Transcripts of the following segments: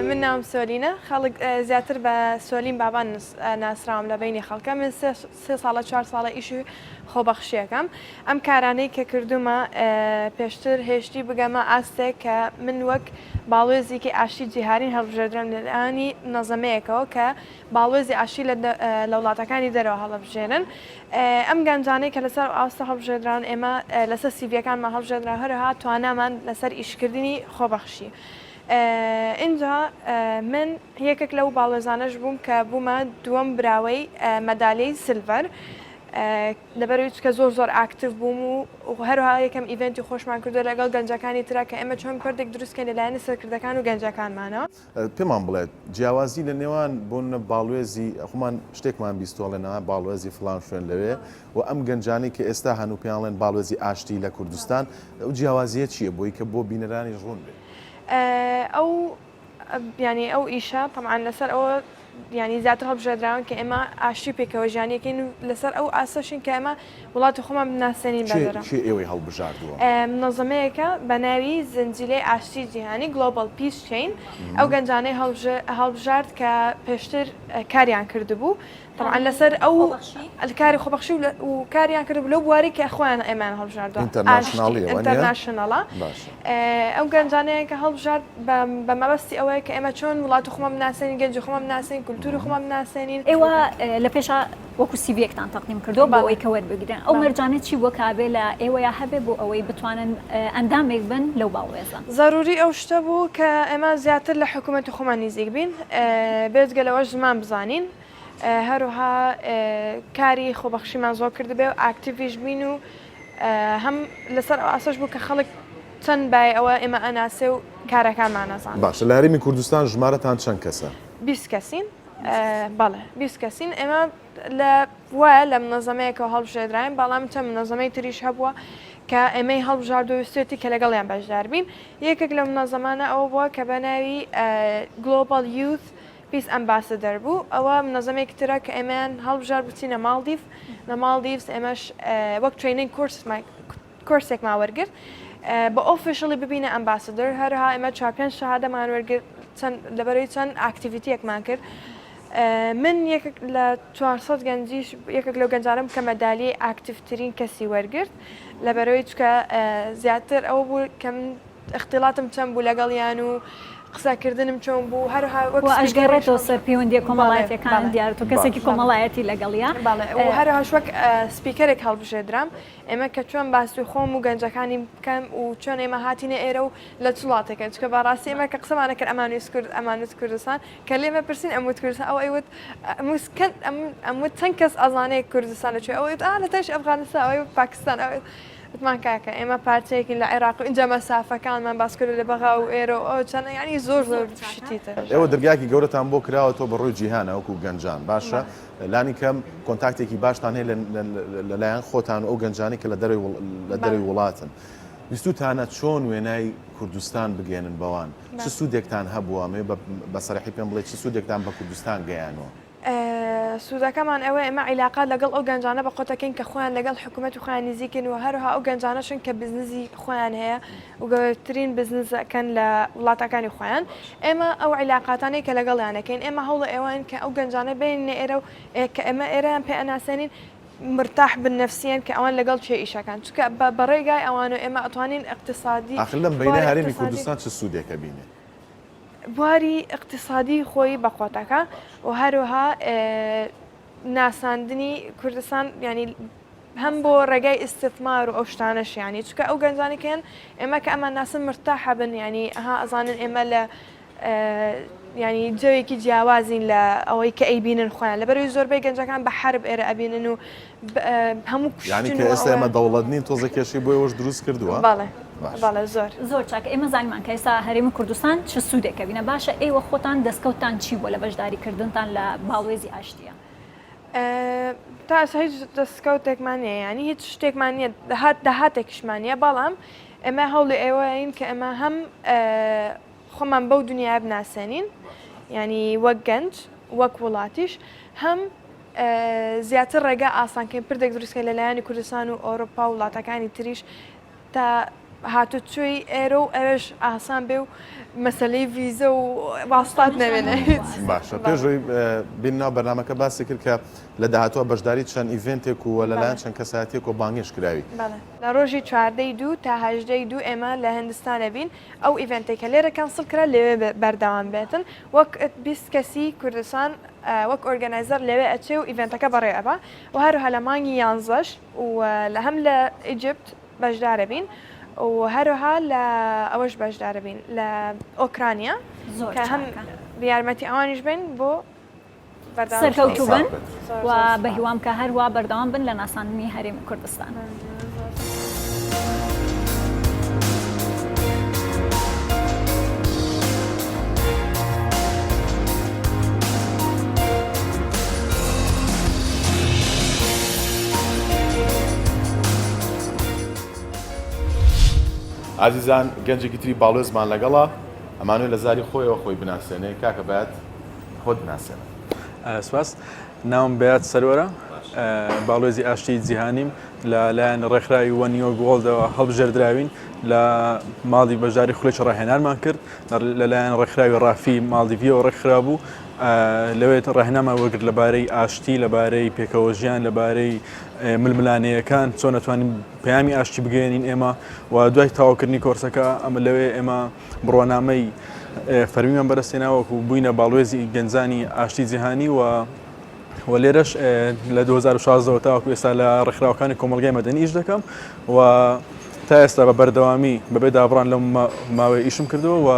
من ناوم سۆلینە خەڵک زیاتر بە سۆلین بابان ناسراوم لە بینی خەڵکە من سێ ساڵە چوار ساڵە ئیشی خۆبەخشیەکەم ئەم کارانەی کە کردومە پێشتر هێشتی بگەمە ئاستێک کە من وەک باڵوێزیکی ئاشتی جیهانین هەڵبژێردرم لەلایەنی منەزەمەیەکەوە کە باڵوێزی ئاشتی لە لە وڵاتەکانی دەرەوە هەڵەبژێرن ئەم گەنجانەی کە لەسەر ئاستە هەڵبژێردراون ئێمە لەسەر سیڤیەکانمان هەڵبژێردرا هەروەها توانامان لەسەر ئیشکردنی خۆبەخشی ئینجا من یەکێک لەو باڵوێزانەش بووم کە بوومە دووەم براوەی مەدالیەی silver لەبەرئەوەی چونکە زۆر زۆر active بووم و هەروەها یەکەم event ی خۆشمان کردووە لەگەڵ گەنجەکانی ترا کە ئێمە چۆن پردێک دروست کەین لەلایەنی سەرکردەکان و گەنجەکانمانەوە. پێمان بڵێ جیاوازی لە نێوان بۆ نمونە باڵوێزی خۆمان شتێکمان بیستوە ئەڵێن ئا باڵوێزی فڵان شوێن لەوێ و ئەم گەنجانەی کە ئێستا هەن و پێیان ئەڵێن باڵوێزی ئاشتی لە کوردستان ئەو جیاوازیە چیە بۆی کە بۆ بینەرانیش ڕوون بێ؟ ئەو یانی ئەو ئیشە تەبعەن لەسەر ئەوە یانی زیاتر هەڵبژێردراون کە ئێمە ئاشتی و پێکەوە ژیانیەکەین و لەسەر ئەو ئاستەشین کە ئێمە وڵاتی خۆمان بناسێنین بە کێ دەرەوە. کێ ئێوەی هەڵبژاردووە؟ منەزەمەیەکە بە ناوی زنجیرەی ئاشتی جیهانی Global Peace Chain ئەو گەنجانەی هەڵبژارد کە پێشتر کاریان کردبوو تەبعەن لەسەر ئەو کاری خۆبەخشی و کاریان کردبوو لەو بوارەی کە خۆیان ئێمەیان هەڵبژاردووە international ی وانیە؟ international ە ئەو گەنجانەیە کە هەڵبژارد بە مەبەستی ئەوەیە کە ئێمە چۆن وڵاتی خۆمان بناسێنین گەنجی خۆمان بناسێنین کولتوری خۆمان بناسێنین. ئێوە لە پێشا وەکو CV یەکتان تەقدیم کردووە بۆ ئەوەی کە وەربگرن ئەو مەرجانە چی بووە کە ئەبێ لە ئێوەیا هەبێ بۆ ئەوەی بتوانن ئەندامێک بن لەو باڵوێزە؟ زەروری ئەو شتە بوو کە ئێمە زیاتر لە حکوومەتی خۆمان نیزیک بین، بێجگە لەوەش زمان بزانین، هەروها کاری خۆبەخشیمان زۆر کردبێ و active یش بین و هەم لەسەر ئەو ئاستەش بوو کە خەڵک چەند بای ئەوە ئێمە ئەناسێ و کارەکانمان ئەزانن. باشە لە هەرێمی کوردستان ژمارەتان چەند کەسە؟ 20 کەسین. بەڵێ 20 کەسین ئێمە لە وایە لە منەزەمەیەکەوە هەڵبژێردراین بەڵام چەند منەزەمەی تریش هەبووە کە ئێمەی هەڵبژاردو ویستێتی کە لەگەڵیان بەشدار بین یەکێک لەو منەزەمانە ئەوە بووە کە بە ناوی Global Youth Peace Ambassador بوو ئەوە منەزەمێکی ترە کە ئێمەیان هەڵبژارد بچینە ماڵدیف لە ماڵدیڤس ئێمەش وەک training کۆرسمان کۆرسێکمان وەرگرت بە officially ببینە ambassador هەروەها ئێمە چوار پێنج شەهادەمان وەرگرت چەند لەبەرەی چەند activity یەکمان کرد من یەکێک لە 400 گەنجیش یەکێک لەو گەنجانم کە مەدالیەی active ترین کەسی وەرگرت لەبەرەوەی چکە زیاتر ئەوە بوو کە من اختلاطم چەند بوو لەگەڵیان و قسەکردنم چۆن بوو هەروها وەک و speaker یش ئەشگەڕێتەوە سەر پەیوەندیە بەڵێ کۆمەڵایەتیەکان بەڵێ دیارە تۆ کەسێکی بەڵێ کۆمەڵایەتی لەگەڵیا بەڵێ و هەروەهاش وەک speaker ێک هەڵبژێردرام ئێمە کە چۆن باسی خۆم و گەنجەکانی بکەم و چۆن ئێمە هاتینە ئێرە و لە چ وڵاتێکن چونکە بەڕاستی ئێمە کە قسەمان ئەکرد ئەمانویست کورد ئەمانوت کوردستان کە لێمە پرسین ئەموت کوردستان ئەو ئەیوت ئەموت کەن ئەموت چەند کەس ئەزانێ کوردستان لە کوێ ئەو ئەیوت ئا لە تەنیشت ئەفغانستان ئەو ئەیوت پاکستان ئەو ئەیوت وتمان کاکە ئێمە پارچەیەکین لە عێراق و ئینجا مەسافەکانمان باس کرد لە بەغا و ئێرە و ئەو چەند یانی زۆر زۆر شتی تر. ئێوە دەرگایەکی گەورەتان بۆ کراوەتەوە بە ڕووی جیهانە وەکو گەنجان باشە لانی کەم contact ێکی باشتان هەیە لە لایەن خۆتان و ئەو گەنجانەی کە لە دەرەوەی وڵاتن ویستوتانە چۆن وێنای کوردستان بگەیەنن بەوان چ سوودێکتان هەبووە ئەمەوێ بە سەرحی پێم بڵێ چ سوودێکتان بە کوردستان گەیانوە؟ سوودەکەمان ئەوەیە ئێمە عیلاقات لەگەڵ ئەو گەنجانە بە قوتەکەین کە خۆیان لەگەڵ حکوومەت و خۆیان نزیکن و هەروها ئەو گەنجانەشن کە بزنزی خۆیان هەیە و گەورەترین بزنز ئەکەن لە وڵاتەکانی خۆیان ئێمە ئەو عیلاقاتانەی کە لەگەڵیان ئەکەین ئێمە هەوڵە ئێوەن کە ئەو گەنجانە بێنینە ئێرە و کە ئێمە ئێرەیان پێ ئەناسێنین مرتاح بن نەفسیەن کە ئەوان لەگەڵ کێ ئیشەکان چونکە بە ڕێگای ئەوان و ئێمە ئەتوانین ئیقتیسادی ئاخر لەم بەینە بواری هەرێمی ئیقتیسادی کوردستان چ سوودێک ئەبینێ؟ بواری ئیقتیسادی خۆی بەقوەتەکا و هەروەها ناساندنی کوردستان یانی هەم بۆ ڕێگای ئیستثمار و ئەو شتانەش یانی چونکە ئەو گەنجانی کە هەن ئێمە کە ئەمان ناسن مرتاحە بن یانی ئەها ئەزانن ئێمە لە یانی جەوێکی جیاوازین لە ئەوەی کە ئەیبینن خۆیان لەبەرەوەی زۆربەی گەنجەکان بە حەرب ئێرە ئەبینن و هەموو یانی کوشتن کە و ئێستا ئەوە ئێمە دەوڵەت نین تۆزێک کێشەی بۆ ئێوەش دروست کردووە؟ بەڵێ باش. بەڵێ زۆر. زۆر چاکە ئێمە زانیمان کە ئێستا هەرێمی کوردستان چ سوودێک ئەبینە باشە ئێوە خۆتان دەستکەوتتان چی بووە لە بەشداری کردنتان لە باڵوێزی ئاشتیە؟ تا ئێستا هیچ دەستکەوتێکمان نییە یانی هیچ شتێکمان نییە دەهات داهاتێکیشمان نییە بەڵام ئێمە هەوڵی ئێوەین کە ئێمە هەم خۆمان بەو دنیاە بناسێنین ینی وەک گەنج وەک وڵاتیش هەم زیاتر ڕێگا ئاسانکەین پردێک دروستکەین لە لایەنی کوردستان و ئەوروپا و وڵاتەکانی تریش تا هاتوچۆی ئێرە و ئەوێش ئاسان بێ و مەسەلەی ڤیزە و واستات نەمێنێ هیچ. باشە پێش ئەوەی بین ناو بەرنامەکە باسی کرد کە لە داهاتووە بەشداری چەند event ێک و لەلایەن چەند کەسایەتیەکەوە بانگێشت کراوی. بەڵێ لە ڕۆژی چواردەی دوو تا هەژدەی دوو ئێمە لە هندستان ئەبین ئەو event ەی کە لێرە cancel کرا لەوێ بەردەوام بێتن وەک 20 کەسی کوردستان وەک organizer لەوێ ئەچێ و event ەکە بەڕێ ئەبا و هەروەها لە مانگی یانزەش و لە هەم لە Egypt بەشدارەبین و هەروەها لە ئەوەش بەشدارەبین لە ئۆکرانیا کە هەم یارمەتی ئەوانیش بین بۆ سەرکەوتوو بن و بەهیوام کە هەروا بەردەوام بن لە ناساندنی هەرێمی کوردستان. ئازیزان گەنجێکی تری باڵوێزمان لەگەڵە ئەمانوێ لە زاری خۆیەوە خۆی بناسێنێ کاکە بەیات خۆت بناسێنە. سپاس. ناوم بەیات سەروەرە، باڵوێزی ئاشتیی جیهانیم، لە لایەن ڕێکخراوی One Young World ەوە هەڵبژێردراوین، لە ماڵدیڤ بەشداری خولێکی ڕاهێنانمان کرد، لە لایەن ڕێکخراوی ڕافی ماڵدیڤیەوە ڕێکخرابوو، لەوێ ڕاهێنانمان وەرگرت لەبارەی ئاشتی، لەبارەی پێکەوەژیان، لەبارەی ململانێیەکان، چۆن ئەتوانین پەیامی ئاشتی بگەیەنین ئێمە و دوای تەواوکردنی کۆرسەکە ئەمە لەوێ ئێمە بڕوانامەی فەرمیمان بەدەستهێنا وەکو بووینە باڵوێزی گەنجانی ئاشتی جیهانی و و لێرەش لە 2016 تاوەکو ئێستا لە ڕێکخراوەکانی کۆمەڵگای مەدەنی ئیش دەکەم و تا ئێستا بە بەردەوامی بەبێ دابڕان لەم ماوەیە ئیشم کردووە و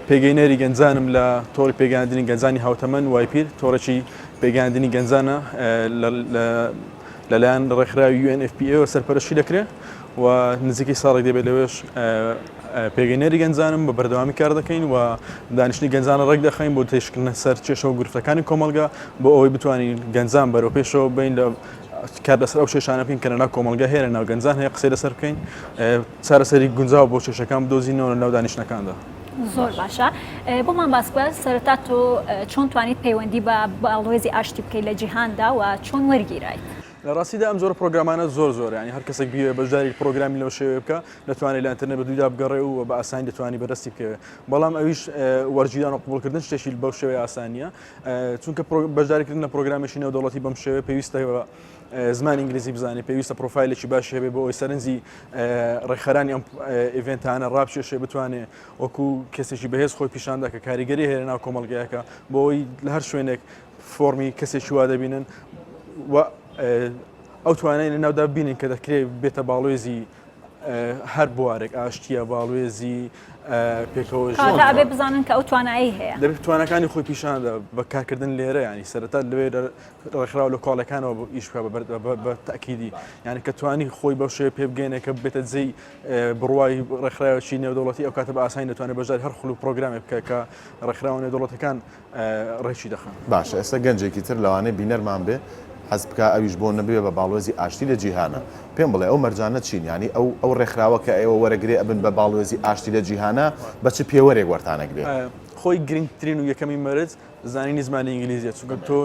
پێگەینەری گەنجانم لە تۆڕی پێگەیاندنی گەنجانی هاوتەمەن وایپیر تۆڕێکی پێگەیاندنی گەنجانە لەلایەن ڕێکخراوی UNFPA وە سەرپەرشتی دەکرێت و نزیکەی ساڵێک دەبێت لەوێش پێگەینەری گەنجانم بە بەردەوامی کار دەکەین و دانیشتنی گەنجانە ڕێک دەخەین بۆ تێشکردنە سەر کێشە و گرفتەکانی کۆمەڵگە بۆ ئەوەی بتوانین گەنجان بەرەو پێشەوە بین لە کار لەسەر ئەو کێشانە بکەین کە لەناو کۆمەڵگە هەیە لەناو گەنجان هەیە قسەی لەسەر بکەین چارەسەری گونجاو بۆ کێشەکان بدۆزینەوە لەناو دانیشتنەکاندا. زۆر باشە بۆمان باس بکە سەرەتا تۆ چۆن توانیت پەیوەندی بە باڵوێزی ئاشتی بکەیت لە جیهاندا و چۆن وەرگیرایت؟ لە ڕاستیدا ئەم جۆرە پرۆگرامانە زۆر زۆر ینی هەر کەسێک بیەوێ بەشداری پرۆگرامی لەو شێوەیە بکە دەتوانێت لە ئینتەرنێت بە دوودا بگەڕێ و بە ئاسانی دەتوانانی بەدەستی بکەوێت بەڵام ئەویش وەرگیران و قبوڵکردن شتێکی بەو شێوەیە ئاسان نییە چونکە بەشداریکردن لە پرۆگرامێکی نێودەوڵەتی بەم شێوەیە پێویستە زمانی ئینگلیزی بزانێت پێویستە پرۆفایلێکی باشی هەبێ بۆ ئەوەی سەرنجی ڕێکخەرانی ئەم event انە ڕابکێشێ بتوانێ وەکو کەسێکی بەهێز خۆی پیشاندا کە کاریگەری هەیە لەناو کۆمەڵگایەکە بۆ ئەوەی لە هەر شوێنێک فۆڕمی کەسێکی وا دەبینن و ئەو توانای لە ناودا بینن کە دەکرێت بێتە باڵوێزی هەر بوارێک ئاشتیە باڵوێزی پێکەوە ژیان ئەبێ بزانن کە ئەو توانایی هەیە دەبێت توانەکانی خۆی پیشاندا بە کارکردن لێرە ینی سەرەتا لەوێ ڕێکخراو لە کۆڵەکانەوە بۆ ئیش بکە بە تاکیدی یعنی کە توانی خۆی بەو شێوە پێ بگەێنێ کە بێتە جێی بڕوای ڕێکخراوێکی نێودەوڵەتی ئەو کاتە بە ئاسانی دەتوانێت بەشداری هەر خول و پرۆگرامێک بکە کە ڕێکخراوە نێودەوڵەتەکان ڕێکی دەخەن. باشە ئێستا گەنجێکی تر لەوانەیە بینەرمان بێ حەز بکا ئەویش بۆ نەبێ بە باڵوێزی ئاشتی لە جیهانا پێم بڵێ ئەو مەرجانە چین یانی ئەو ئەو ڕێکخراوە کە ئێوە وەرەگرێ ئەبن بە باڵوێزی ئاشتی لە جیهانا بە چ پێوەرێک وەرتانەگرێ؟ خۆی گرنگترین و یەکەمین مەرج زانینی زمانی ئینگلیزیە چونکە تۆ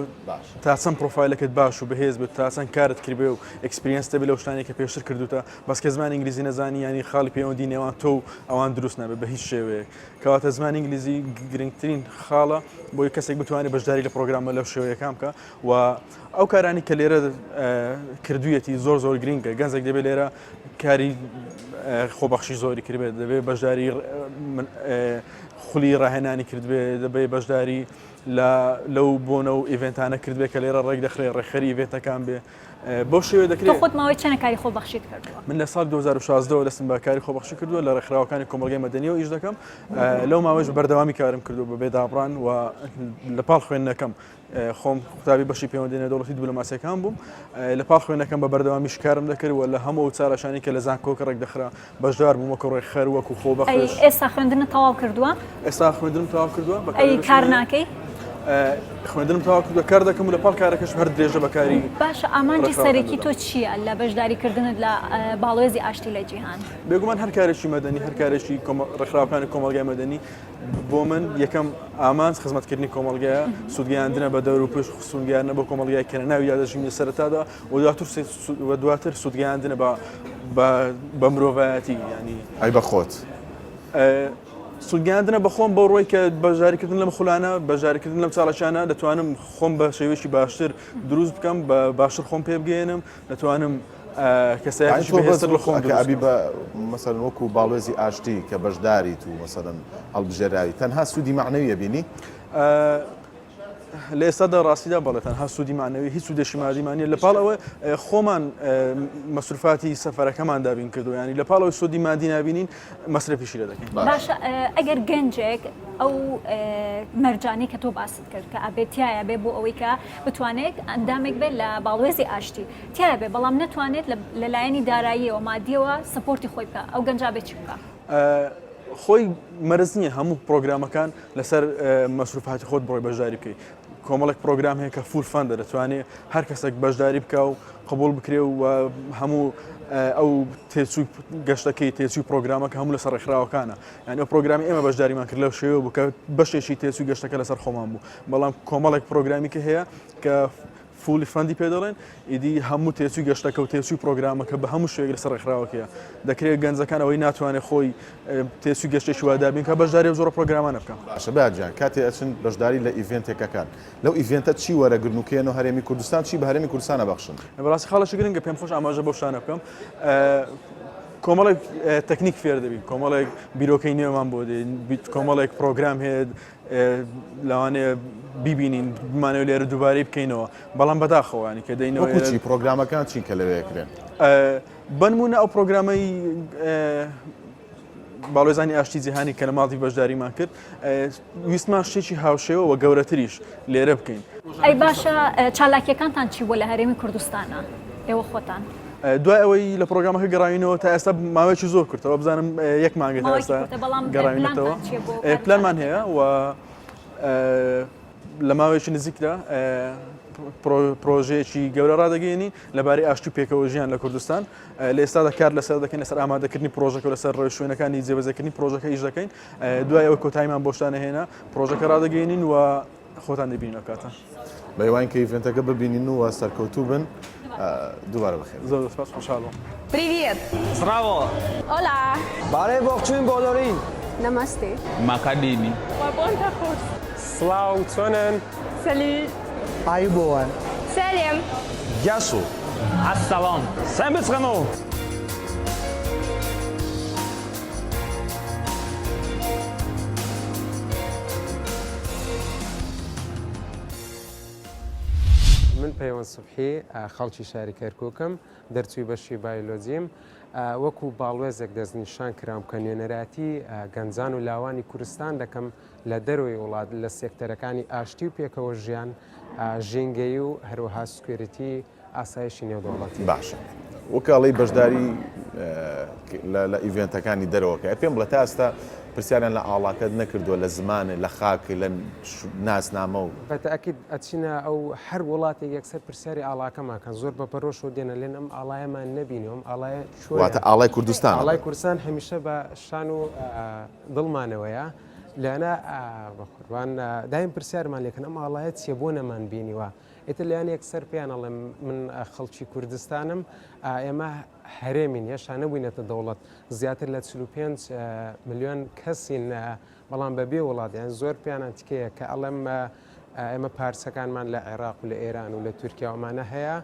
تا چەند پرۆفایلەکەت باش و بەهێز بێت تا چەند کارت کردبێ و experience ت هەبێ لەو شتانەی کە پێشتر کردوتە بەس کە زمانی ئینگلیزی نەزانی یانی خاڵی پەیوەندی نێوان تۆ و ئەوان دروست نابێت بە هیچ شێوەیەک کەواتە زمانی ئینگلیزی گرنگترین خاڵە بۆی کەسێک بتوانێت بەشداری لە پرۆگرامە لەو شێوەیەکان بکە و ئەو کارانی کە لێرە کردویەتی زۆر زۆر گرنگە گەنجێک دەبێت لێرە کاری خۆبەخشی زۆری کردبێت دەبێت بەشداری خولی ڕاهێنانی کردبێ دەبێ بەشداری لە لەو بۆنە و event انە کردبێ کە لێرە ڕێک دەخرێ ڕێکخەری event ەکان بێ بەو شێوەیە دەکرێت. تۆ خۆت ماوەی چەنە کاری خۆبەخشیت کردووە؟ من لە ساڵی 2016 ەوە دەستم بە کاری خۆبەخشی کردووە لە ڕێکخراوەکانی کۆمەڵگای مەدەنیەوە ئیش دەکەم لەو ماوەیش بە بەردەوامی کارم کردووە بە بێ دابڕان و لە پاڵ خوێندنەکەم خۆم قوتابی بەشی پەیوەندی نێودەوڵەتی دیبلۆماسیەکان بووم لە پاڵ خوێندنەکەم بە بەردەوامیش کارم دەکرد و لە هەموو ئەو چالاکیانەی کە لە زانکۆکە ڕێکدەخرا بەشدار بووم وەکو ڕێکخەر وەکو خۆبەخش. ئەی ئێستا خوێندنت تەواو کردووە؟ ئێستا خوێندنم تەواو کردووە. ئەی کار ناکەی؟ خوێندنم تەواو کردووە کار دەکەم و لە پاڵ کارەکەشم هەر درێژە بە کاری باشە ئامانجی ڕێکخراوەکان سەرەکی دەدەم. تۆ چییە لە بەشداریکردنت لە باڵوێزی ئاشتی لە جیهان؟ بێگومان هەر کارێکی مەدەنی هەر کارێکی ڕێکخراوەکانی کۆمەڵگای مەدەنی بۆ من یەکەم ئامانج خزمەتکردنی کۆمەڵگایە، سوودگەیاندنە بە دەوروپشت، سوودگەیاندنە بۆ کۆمەڵگای کە لە ناویدا دەژین لە سەرەتادا و دواتر و دواتر سوودگەیاندنە بە بە مرۆڤایەتی یانی. ئەی بە خۆت؟ سوودگەیاندنە بە خۆم بەو ڕۆی کە بەشداریکردن لەم خولانە، بەشداریکردن لەم چالاکیانە دەتوانم خۆم بە شێوەیەکی باشتر دروست بکەم، بە باشتر خۆم پێ بگەیەنم، دەتوانم کەسایەتیی بەهێزتر لە خۆم دروست ئەبی بە مەسەلەن وەکو باڵوێزی ئاشتی کە بەشداریت و مەسەلەن هەڵبژێراوی تەنها سوودی مەعنەوی ئەبینی؟ لە ئێستادا ڕاستیدا بەڵێ تەنها سوودی مەعنەوی هیچ سوودێکی مادیمان نییە لە پاڵ ئەوە خۆمان مەسروفاتی سەفەرەکەمان دابین کردو ینی لە پاڵ ئەوەی سوودی مادی نابینین مەسرەفیشی لێ دەکەین. باشە ئەگەر گەنجێک ئەو مەرجانەی کە تۆ باست کرد کە ئەبێت تیایا بێ بۆ ئەوەی کە بتوانێت ئەندامێک بێت لە باڵوێزی ئاشتی تیایا بێ بەڵام نەتوانێت لە لایەنی داراییەوە مادیەوە support ی خۆی بکا ئەو گەنجە ئەبێ چی بکا؟ خۆی مەرج نییە هەموو پرۆگرامەکان لەسەر مەسروفاتی خۆت بڕۆی بەشداری بکەیت کۆمەڵێک پرۆگرام هەیە کە full fund ە دەتوانێت هەر کەسێک بەشداری بکە و قبول بکرێ و هەموو ئەو تێچووی گەشتەکەی تێچووی پرۆگرامەکە هەموو لەسەر ڕێکخراوەکانە یان ئەو پرۆگرامی ئێمە بەشداریمان کرد لەو شێوە بوو کە بەشێکی تێچووی گەشتەکە لەسەر خۆمان بوو بەڵام کۆمەڵێک پرۆگرامی کە هەیە کە fully fund ی پێ دەڵێن، ئیدی هەموو تێچووی گەشتەکە و تێچووی پرۆگرامەکە بە هەموو شێوەیەک لەسەر ڕێکخراوەکەیە. دەکرێت گەنجەکان ئەوەی ناتوانێت خۆی تێچووی گەشتێکی وا دابین بکات بەشداری ئەو جۆرە پرۆگرامانە بکا. باشە بەیاد گیان کاتێ ئەچن بەشداری لە event ێکەکان لەو event ە چی وەرەگرن و کێن و هەرێمی کوردستان چی بە هەرێمی کوردستان ئەبەخشن؟ بەڕاستی خاڵێکی گرنگە پێم خۆشە ئاماژە بەو شتانە بکەم. کۆمەڵێک تەکنیک فێر دەبین، کۆمەڵێک بیرۆکەی نوێمان بۆ دێ، کۆمەڵێک پرۆگرام هەیە لەوانەیە بیبینین بمانەوە لێرە دووبارەی بکەینەوە بەڵام بەداخەوە ینی کە دەینەوە وەکو چی پرۆگرامەکان چین کە لەوێ کرێن؟ بەنمونە ئەو پرۆگرامەی باڵێزانی ئاشتی جیهانی کە لە ماڵی بەشداریمان کرد ویستمان شتێکی هاوشێوە و گەورەتریش لێرە بکەین. ئەی باشە چالاکیەکانتان چی بووە لە هەرێمی کوردستانە ئێوە خۆتان؟ دوای ئەوەی لە پرۆگرامەکە گەڕاوینەوە تا ئێستا ماوەیەکی زۆر کورتەوە بزانم یەک مانگە تا ئێستا گەڕاوینەتەوە پلانمان هەیە و لە ماوەیەکی نزیکدا پرۆژەیەکی گەورە ڕادەگەێنین لەبارەی ئاشتی و پێکەوە ژیان لە کوردستان لە ئێستادا کار لەسەر دەکەین لەسەر ئامادەکردنی پرۆژەکە لەسەر ڕێوشوێنەکانی جێبەجێکردنی پرۆژەکە ئیش دەکەین دوای ئەوە کۆتاییمان بۆ شتانە هێنا پرۆژەکە ڕادەگەێنین و خۆتان دەبینن ئەو کاتە. بەهیواین کە event ەکە ببینین و سەرکەوتوو بن. دووبارە بەخێر بێن. زۆر سپاس خۆشحاڵ بووم. Привет! Zdravo! Hola! Барэ бохчун бодорин! Namaste! Makadini! Wabonta خۆش. سڵاو چۆنن؟ Salut! ئایبۆوان. Сәлем! Yasu! Assalom! Сайн байцгаана уу? من پەیوەند سوبحی خەڵکی شاری کەرکوکم، دەرچووی بەشی بایۆلۆجیم، وەکو باڵوێزێک دەستنیشان کرام کە نوێنەرایەتی گەنجان و لاوانی کوردستان دەکەم لە دەرەوەی وڵات لە سێکتەرەکانی ئاشتی و پێکەوە ژیان، ژینگەیی و هەروەها security ئاسایشی نێودەوڵەتی. باشە وەک ئەڵێی بەشداری لە event ەکانی دەرەوە کە پێم بڵێ تا ئێستا پرسیاریان لە ئاڵاکەت نەکردووە لە زمانێ لە خاک لە ناسنامە و. بە تەئکید ئەچینە ئەو هەر وڵاتێک یەکسەر پرسیاری ئاڵاکەمان کەن زۆر بە پەرۆشەوە دێنە لێن ئەم ئاڵایەمان نەبینیوە ئەم ئاڵایە کوێیە؟ واتە ئاڵای کوردستان ئاڵای کوردستان هەمیشە بە شان و دڵمانەوەیە لەیانە بە قوربان دایم پرسیارمان لێکەن ئەم ئاڵایە چیە بۆ نەمان بینیوە ئیتر لێیان یەکسەر پێیان ئەڵێم من خەڵکی کوردستانم، ئێمە هەرێمین، هێشتا نەبووینەتە دەوڵەت، زیاتر لە 45 ملیۆن کەسین، بەڵام بەبێ وڵات، یان زۆر پێیان ئەنتیکەیە کە ئەڵێم ئێمە پارچەکانمان لە عێراق و لە ئێران و لە تورکیا و ئەمانە هەیە،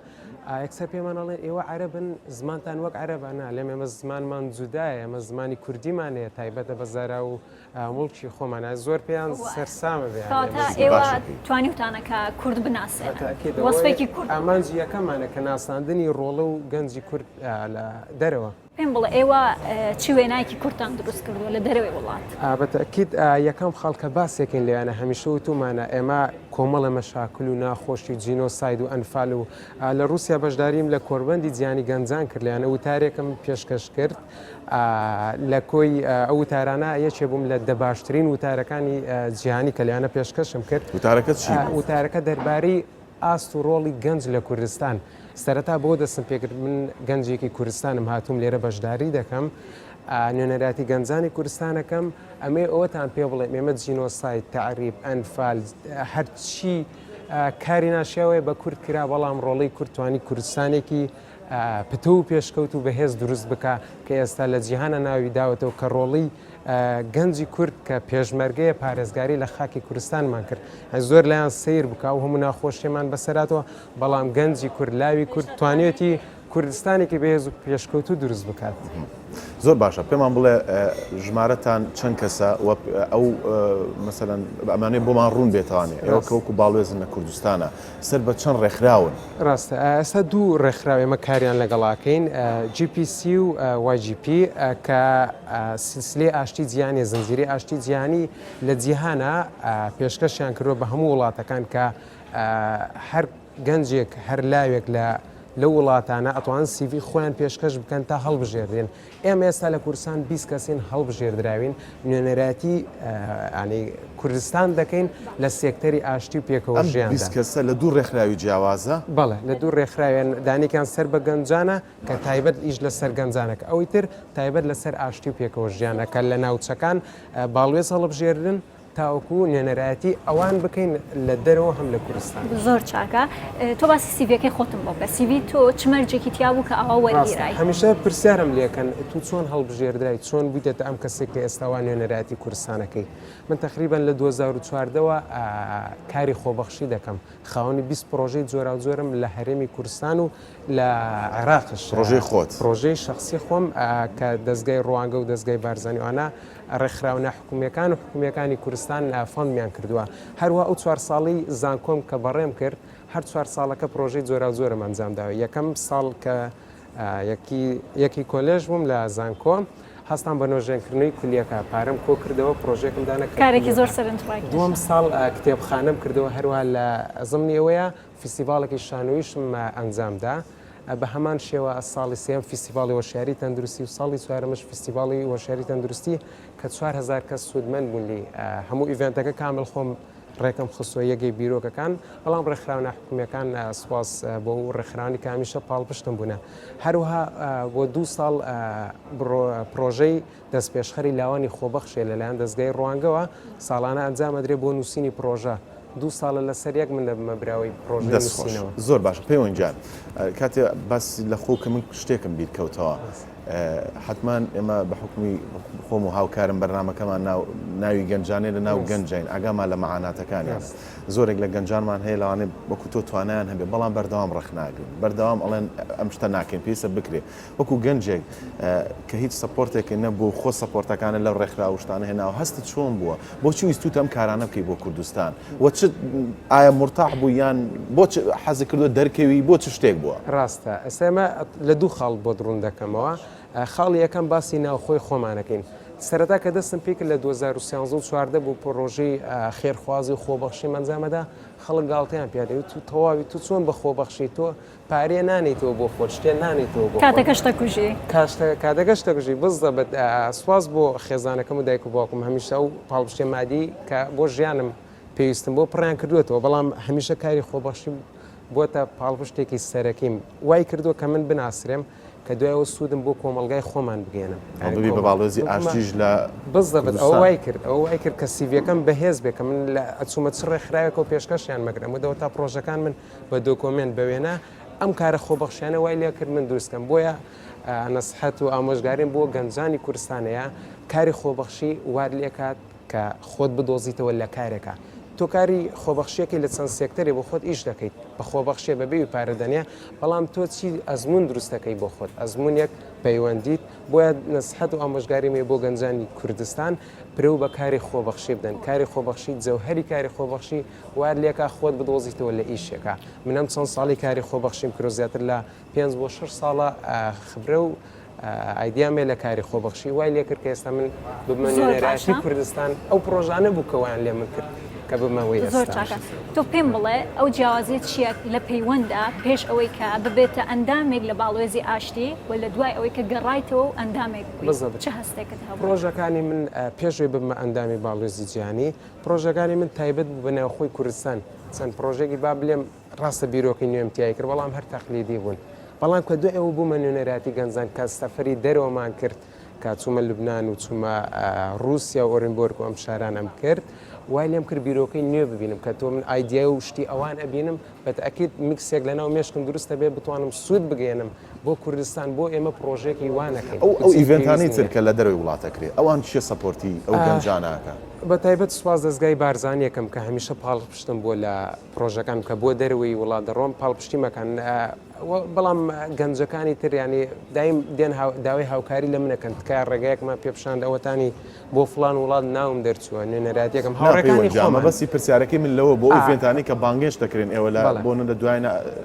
یەکسەر پێمان ئەڵێن ئێوە عەرەبن زمانتان وەک عەرەبە، نا لێم ئێمە زمانمان جودایە، ئێمە زمانی کوردیمان هەیە تایبەتە بە زارا و موڵکی خۆمانە زۆر پێیان سەرسامە بێ کەواتە ئێوە توانیوتانە کە کورد بناسێنن وەسفێکی کورد ئامانجی یەکەمانە کە ناساندنی ڕۆڵە و گەنجی کورد لە دەرەوە. پێم بڵێ ئێوە چ وێنایەکی کوردتان دروست کردووە لە دەرەوەی وڵات؟ بە تەئکید یەکەم خاڵ کە باسێکین لێیانە هەمیشە وتومانە ئێمە کۆمەڵە مەشاکل و ناخۆشی و جینۆساید و ئەنفال و لە ڕووسیا بەشداریم لە کۆربەندی جیهانی گەنجان کرد لەیانە وتارێکم پێشکەش کرد لە کۆی ئەو وتارانە یەکێ بووم لە دە باشترین وتارەکانی جیهانی کە لەیانە پێشکەشم کرد. وتارەکە چی بوو؟ وتارەکە دەربارەی ئاست و ڕۆڵی گەنج لە کوردستان. سەرەتا بەوە دەستم پێکرد من گەنجێکی کوردستانم هاتووم لێرە بەشداری دەکەم نوێنەراتی گەنجانی کوردستانەکەم ئەمەی ئەوەتان پێ بڵێم ئێمە جینۆساید تەعریب ئەنفال هەرچی کاری ناشیاوەیە بە کورد کرا بەڵام ڕۆڵی کورد توانی کوردستانێکی پتە و پێشکەوت و بەهێز دروست بکە کە ئێستا لە جیهانە ناوی داوەتەوە کە ڕۆڵی گەنجی کورد کە پێشمەرگەیە پارێزگاری لە خاکی کوردستانمان کرد زۆر لایان سەیر بکە و هەموو ناخۆشیمان بەسەراتەوە بەڵام گەنجی کورد لاوی کورد توانیوێتی کوردستانێکی بەهێز و پێشکەوتوو دروست بکات. زۆر باشە پێمان بڵێ ژمارەتان چەند کەسە و ئەو مەسەلەن ئەمانەیە بۆمان ڕوون بێتوانێ ئێوە کە وەکو باڵوێزن لە کوردستانە سەر بە چەند ڕێکخراون؟ ڕاستە ئێستا دوو ڕێکخراو ئێمە کاریان لەگەڵاکەین GPC و YGP کە سلسلەی ئاشتی جیهانیە زنجیرەی ئاشتی جیهانی لە جیهانە پێشکەشیان کردووە بە هەموو وڵاتەکان کە هەر گەنجێک هەر لاوێک لە لەو وڵاتانە ئەتوانن CV خۆیان پێشکەش بکەن تا هەڵبژێردرێن ئێمە ئێستا لە کوردستان 20 کەسین هەڵبژێردراوین نوێنەرایەتی ینی کوردستان دەکەین لە سێکتەری ئاشتی و پێکەوە ئەم ژیاندا. 20 کەسە لە دوو ڕێکخراوی جیاوازە؟ بەڵێ لە دوو ڕێکخراوێن دانێکیان سەر بە گەنجانە کە تایبەت ئیش لەسەر گەنجانە کە ئەوی تر تایبەت لەسەر ئاشتی و پێکەوە ژیانە کە لە ناوچەکان باڵوێز هەڵبژێردن تاوەکو نوێنەرایەتی ئەوان بکەین لە دەرەوە هەم لە کوردستان. زۆر چاکە تۆ باسی سیڤیەکەی خۆتم بۆ بکە سیڤی تۆ چ مەرجێکی تیا بوو کە ئاوا ڕاستە وەرگیرای؟ هەمیشە پرسیارم لێکەن تو چۆن هەڵبژێردرای چۆن بوویتەتە ئەم کەسێک کە ئێستا وا نوێنەرایەتی کوردستانەکەی من تەقریبەن لە 2014 وە کاری خۆبەخشی دەکەم خاوەنی 20 پرۆژەی جۆراوجۆرم لە هەرێمی کوردستان و لە عێراقش پرۆژەی خۆت؟ پرۆژەی شەخسی خۆم کە دەزگای ڕوانگە و دەزگای بارزانی ئەوانە ڕێکخراوە ناحکومییەکان و حکومییەکانی کوردستان فەندمیان کردووە. هەروەها ئەو چوار ساڵەی زانکۆم کە بەڕێم کرد، هەر چوار ساڵەکە پرۆژەی جۆراوجۆرم ئەنجام داوە. یەکەم ساڵ کە یەکی یەکی کۆلێژ بووم لە زانکۆ، هەستام بە نۆژەنکردنەوەی کولیەکە، پارەم کۆ کردەوە، پرۆژەیەکم دانا کە کارێکی زۆر کولیەکە. سەرنجڕاکێشە. دووەم ساڵ کتێبخانەم کردەوە، هەروەها لە زمنی ئەوەیە فیستیڤاڵێکی شانۆییشم ئەنجام دا. بە هەمان شێوە ساڵی سێیەم فیستیڤاڵی هۆشیاری تەندروستی و ساڵی چوارەمش فیستیڤاڵی هۆشیاری تەندروستی کە 4000 کەس سوودمەند بوون لێی هەموو event ەکە کامل خۆم ڕێکم خستووە یەگەی بیرۆکەکان بەڵام ڕێکخراوە ناحکومیەکان سوپاس بۆ ئەو ڕێکخراوانی کە هەمیشە پاڵپشتم بوونە هەروەها بۆ دوو ساڵ پرۆژەی دەستپێشخەری لاوانی خۆبەخشێ لەلایەن دەزگای ڕوانگەوە ساڵانە ئەنجام ئەدرێ بۆ نووسینی پرۆژە دوو ساڵە لەسەر یەک من دەبمە براوەی پرۆژەی دەست خۆش نووسینەوە. زۆر باشە پەیوەند گیان کاتێ باس لە خۆ کە من شتێکم بیر کەوتەوە حەتمان ئێمە بە حوکمی خۆم و هاوکارم بەرنامەکەمان ناو ناوی گەنجانێ لە ناو گەنجین ئاگامان لە مەعاناتەکانیان زۆرێک لە گەنجانمان هەیە لەوانەیە وەکو تۆ توانایان هەبێ بەڵام بەردەوام ڕەخناگرن بەردەوام ئەڵێن ئەم شتە ناکەین پێویستە بکرێ وەکو گەنجێک کە هیچ support ێکت نەبوو و خۆ support ەکانت لەو ڕێکخراو و شتانە هێناوە هەستت چۆن بووە؟ بۆچی ویستووتە ئەم کارانە بکەی بۆ کوردستان؟ و چ ئایا مورتاح بووی یان بۆ چ حەزت کردووە دەرکەوی بۆ چ شتێک بووە؟ ڕاستە ئێستا ئێمە لە دوو خاڵ بۆت ڕوون دەکەمەوە خاڵی یەکەم باسی ناوخۆی خۆمانەکەین سەرەتا کە دەستم پێکرد لە 2013 و 14 بوو پڕۆژەی خێرخوازی و خۆبەخشیم ئەنجامەدا خەڵک گاڵتەیان پیا دەوت تو تەواوی تو چۆن بە خۆبەخشی تۆ پارەیە نانێیتەوە بۆ خۆت شتێ نانێیتەوە بۆ خۆت. کاتەکەش دەکوژی. کاتەکەش دەکوژی بزەبت سوپاس بۆ خێزانەکەم و دایک و باوکم هەمیشە ئەو پاڵپشتیە مادی کە بۆ ژیانم پێویستم بۆ پڕیان کردووەتەوە بەڵام هەمیشە کاری خۆبەخشی بۆتە پاڵپشتێکی سەرەکیم وای کردووە کە من بناسرێم کە دوای ئەوە سوودم بۆ کۆمەڵگای خۆمان بگەێنم ببی بە باڵێزی ئاشتیش لە بزەبت ئەوە وای کرد ئەوە وای کرد کە سیڤیەکەم بەهێز بێ کە من لە ئەچوومە چ ڕێکخراوێکەوە پێشکەشیان مەگرم و دەوە تا پڕۆژەکان من بە دۆکۆمێنت بە وێنە ئەم کارە خۆبەخشیانە وای لێ کرد من دروست کەم بۆیە نەسحەت و ئامۆژگاریم بۆ گەنجانی کوردستانەیە کاری خۆبەخشی وات لێکات کە خۆت بدۆزیتەوە لە کارێکا تۆ کاری خۆبەخشیەکەی لە چەند سێکتەرێ بۆ خۆت ئیش دەکەیت بە خۆبەخشیە بە بێوی پارە دەنێ بەڵام تۆ چی ئەزمون دروست دەکەی بۆ خۆت ئەزمونێک پەیوەندیت بۆیە نەسحەت و ئامۆژگاریم هەیە بۆ گەنجانی کوردستان پرەو بە کاری خۆبەخشی بدەن کاری خۆبەخشی جەوهەری کاری خۆبەخشی وات لێکا خۆت بدۆزیتەوە لە ئیشێکا من ئەم چەند ساڵی کاری خۆبەخشیم کرد زیاتر لە پێنج بۆ شەش ساڵە خبرە و. ئایدیام هەیە لە کاری خۆبەخشی وای لێ کرد کە ئێستا من ببمە نوێنەرایەتی کوردستان ئەو پرۆژانە بوو کە وایان لێ من کرد کە ببمە وەی زۆر چاکە تۆ پێم بڵێ ئەو جیاوازیە چییە لە پەیوەندە پێش ئەوەی کە ببێتە ئەندامێک لە باڵوێزی ئاشتی و لە دوای ئەوەی کە گەڕایتەوە و ئەندامێک بووی چ هەستێکت هەبوو؟ پرۆژەکانی من پێش ئەوەی ببمە ئەندامی باڵوێزی جیهانی پرۆژەکانی من تایبەت بوو بە ناوخۆی کوردستان چەند پرۆژێکی با بلێم ڕاستە بیرۆکەی نوێم تیای کرد بەڵام هەر تەقلیدی بوون بەڵام کە دوای ئەوە بوومە نوێنەراتی گەنجان کە سەفەری دەرەوەمان کرد کە چوومە لوبناان و چوومە ڕووسیا و ئۆرنبۆرگ و ئەم شارانەم کرد وای لێم کرد بیرۆکەی نوێ ببینم کە تۆ من ئایدیای و شتی ئەوان ئەبینم بەتەئکید میکسێک لەناو مێشکم دروست دەبێت بتوانم سوود بگەیەنم بۆ کوردستان بۆ ئێمە پڕۆژەیەکی وا نەکەین ئەو ئەو event انەی تر کە لە دەرەوەی وڵات ئەکرێ ئەوان کێ support ی ئەو گەنجانە ئەکا؟ بە تایبەت سوپاس دەزگای بارزانی ئەکەم کە هەمیشە پاڵپشتم بووە لە پڕۆژەکانم کە بۆ دەرەوەی وڵات دەڕۆم پاڵپشتیم ئەکەن بەڵام گەنجەکانی تر یانی دایم دێن داوای هاوکاری لە من ئەکەن تکایە ڕێگایەکمان پێ پیشان ئەوەتانی بۆ فڵان وڵات ناوم دەرچووە نوێنەرایەتیەکەم هاوڕێکانی خۆمان. مەبەستی پرسیارەکەی من لەوە بۆ ئەو event انەی کە بانگێشت دەکرێن ئێوە لە بۆ لە دوای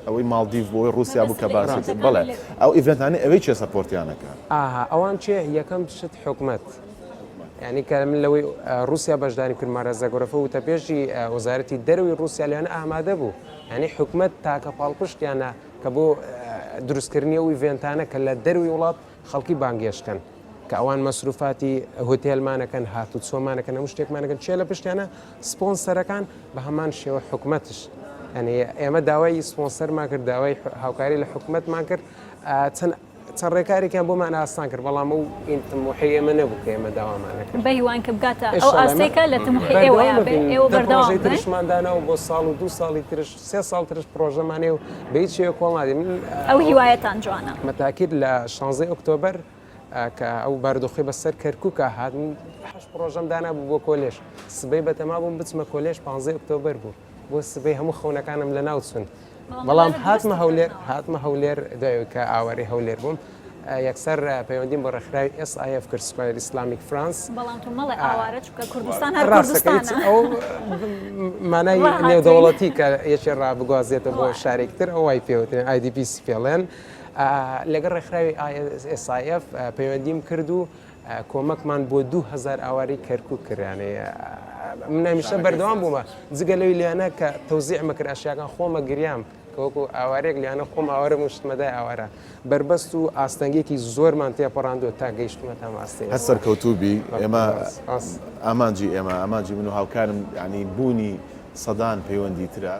ئەوەی ماڵدیڤ بۆ ئەوەی ڕووسیا بوو کە باست کرد بەڵێ ئەو event انەی ئەوەی کێ support یان ئەکا؟ ئاها ئەوان کێ یەکەم شت حکومەت یانی کە من لەوەی ڕووسیا بەشداریم کرد مارا زاگۆرۆفە وتەبێژی وەزارەتی دەرەوەی ڕووسیا لەوێ ئامادە بوو یانی حکومەت تاکە پاڵپشتیانە کە بۆ دروستکردنی ئەو event انە کە لە دەروی وڵات خەڵکی بانگێشت کەن کە ئەوان مەسروفاتی هوتێلمانەکەن هاتوچۆمانەکەن هەموو شتێکمانەکەن چێ لە پشتیانە سپۆنسەرەکان بە هەمان شێوە حکومەتش یعنی ئێمە داوای سپۆنسەرمان کرد داوای هاوکاری لە حکومەتمان کرد چەند چەند ڕێکارێکیان بۆمان ئاسان کرد بەڵام ئەو تموحی ئێمە نەبوو کە ئێمە داوامانە کرد بەهیوان کە بگاتە ئەو ئاستێکە لە تموحی ئێوەیە بێ ئێوە بەردەوام بن ترشمان دانا و بۆ ساڵ و دوو ساڵی ترش سێ ساڵ ترش پرۆژەمانێ و بە هیچ شێوەیەک کۆڵ نادەین من ئەو هیوایەتان جوانە. مەتاکید لە شانزەی ئۆکتۆبەر کە ئەو بارودۆخەی بەسەر کەرکووکا هات من هەشت پرۆژەم دانابوو بۆ کۆلێژ سبەی بەتەما بووم بچمە کۆلێژ پانزەی ئۆکتۆبەر بوو بۆ سبەی هەموو خەونەکانم لەناو چوون بەڵام هاتمە هەولێر هاتمە هەولێر دوای کە ئاوارەی هەولێر بووم یەکسەر پەیوەندیم بە ڕێکخراوی SIF کرد Square Islamic France بەڵام تۆ مەڵێ ئاوارە چونکە کوردستان هەر کوردستانە ئەو مانای نێودەوڵەتی کە یەکێ ڕابگوازێتەوە بۆ شارێکی تر ئەو وای پێوترێن IDP پێڵێن لەگەڵ ڕێکخراوی SIF پەیوەندیم کرد و کۆمەکمان بۆ 2000 ئاوارەی کەرکوک کرد یانێ من هەمیشە بەردەوام بوومە جگە لەوی لێیانە کە تەوزیعمە کرد ئەشیاکان خۆمە گریام کە وەکو ئاوارەیەک لێیانە خۆم ئاوارە بووم شتمەدای ئاوارە بەربەست و ئاستەنگێکی زۆرمان تێپەڕاندووە تا گەیشتومەتە ئەم ئاستەی هەر ئێستا. سەرکەوتوو بی ئێمە سپاس. ئامانجی ئێمە ئامانجی من و هاوکارم یانی بوونی سەدان پەیوەندی ترە.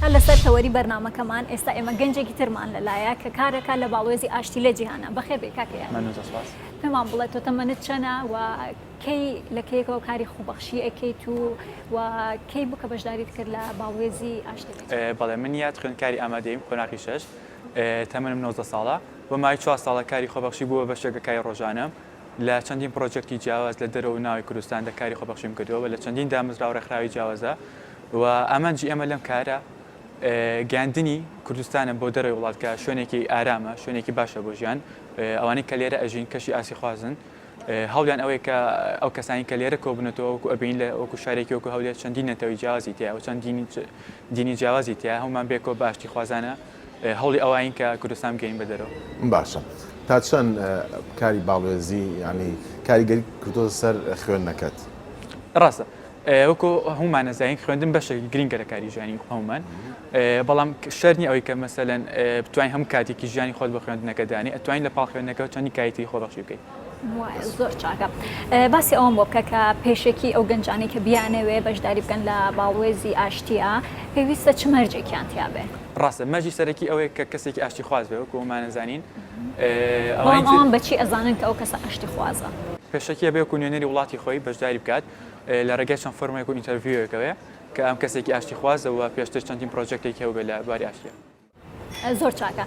هەر لەسەر تەوەری بەرنامەکەمان ئێستا ئێمە گەنجێکی ترمان لەلایە کە کارەکە لە باڵوێزی ئاشتی لە جیهانە بەخێر بێی کاکە یار مەمنون زۆر سوپاس. پێمان بڵێ تۆ تەمەنت چەنە و کەی لە کەیەکەوە کاری خۆبەخشی ئەکەیت و و کەی بوو کە بەشداریت کرد لە باڵوێزی ئاشتی لە جیهان؟ بەڵێ من یاد خوێندکاری ئامادەییم قۆناغی شەش تەمەنم 19 ساڵە بۆ ماوەی چوار ساڵە کاری خۆبەخشی بووە بەشێک لە کاری ڕۆژانەم لە چەندین پڕۆجێکتی جیاواز لە دەرەوە و ناوەوەی کوردستاندا کاری خۆبەخشیم کردووە و لە چەندین دامەزراوە ڕێکخراوی جیاوازدا و ئامانجی ئێمە لەم کارە گەیاندنی کوردستانە بۆ دەرەوەی وڵات کە شوێنێکی ئارامە، شوێنێکی باشە بۆ ژیان، ئەوانەی کە لێرە ئەژین کەشی ئاسیخوازن، هەوڵیان ئەوەیە کە ئەو کەسانی کە لێرە کۆبنەتەوە وەکو ئەبین لە وەکو شارێکی وەکو هەولێر چەندین نەتەوەی جیاوازی تیایە و چەند دینی جیاوازی تیایە هەموومان بێکەوە بە ئاشتیخوازانە هەوڵی ئەوەین کە کوردستان بگەین بە دەرەوە. باشە تا چەند کاری باڵوێزی یانی کاریگەری کردۆتە سەر خوێندنەکەت؟ ڕاستە وەکو هەموومان ئەزانین خوێندن بەشێکی گرینگە لە کاری ژیانی هەموومان بەڵام شەرت نییە ئەوەی کە مەسەلەن بتوانین هەموو کاتێکی ژیانی خۆت بۆ خوێندنەکە دانی ئەتوانین لە پاڵ خوێندنەکەوە چەندین کاری تری خۆبەخشی بکەیت. وایە زۆر چاکە باسی ئەوەم بۆ بکە کە پێشەکی ئەو گەنجانەی کە بیانەوێ بەشداری بکەن لە باڵوێزی ئاشتیە پێویستە چ مەرجێکیان تیابێ؟ ڕاستە مەرجی سەرەکی ئەوەیە کە کەسێکی ئاشتیخواز بێ وەکو ئەومان ئەزانین بەڵام ئەوان بە چی ئەزانن کە ئەو کەسە ئاشتیخوازە؟ پێشەکی ئەبێ وەکو نوێنەری وڵاتی خۆی بەشداری بکات لە ڕێگای چەند فۆرمێک و interview ێکەوەیە کە ئەم کەسێکی ئاشتیخوازە و پێشتر چەندین پرۆجێکتێکی هەبووبێ لە بواری ئاشتیە. زۆر چاکە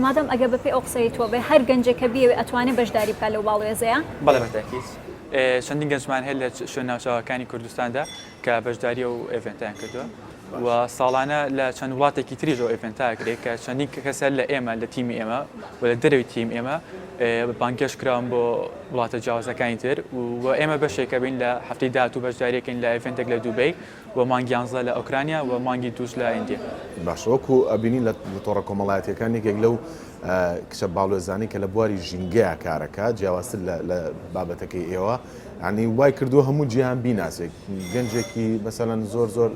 مادام ئەگەر بەپێی ئەو قسەی تۆ بێ هەر گەنجێک کە بیەوێ ئەتوانێ بەشداری بکات لەو باڵوێزەیە؟ بەڵێ بە تاکید چەندین گەنجمان هەیە لە شوێن ناوچەکانی کوردستاندا کە بەشداری ئەو event ەیان کردووە و ساڵانە لە چەند وڵاتێکی تریش ئەو event ە ئەکرێت کە چەندین کەس هەر لە ئێمە لە تیمی ئێمە و لە دەرەوەی تیم ئێمە. بانگهێشت کراون بۆ وڵاتە جیاوازەکانی تر و ئێمە بەشێکە بین لە هەفتەی داهاتوو بەشداریەکەین لە event ێک لە دوبەی و مانگی یانزە لە ئۆکرانیا و مانگی دووش لە ئیندیا. باشە وەکو ئەبینین لە تۆڕە کۆمەڵایەتیەکان یەکێک لەو کچە باڵوێزانەی کە لە بواری ژینگەیا کارەکا جیاوازتر لە بابەتەکەی ئێوە یانی وای کردووە هەموو جیهان بیناسێ گەنجێکی مەسەلەن زۆر زۆر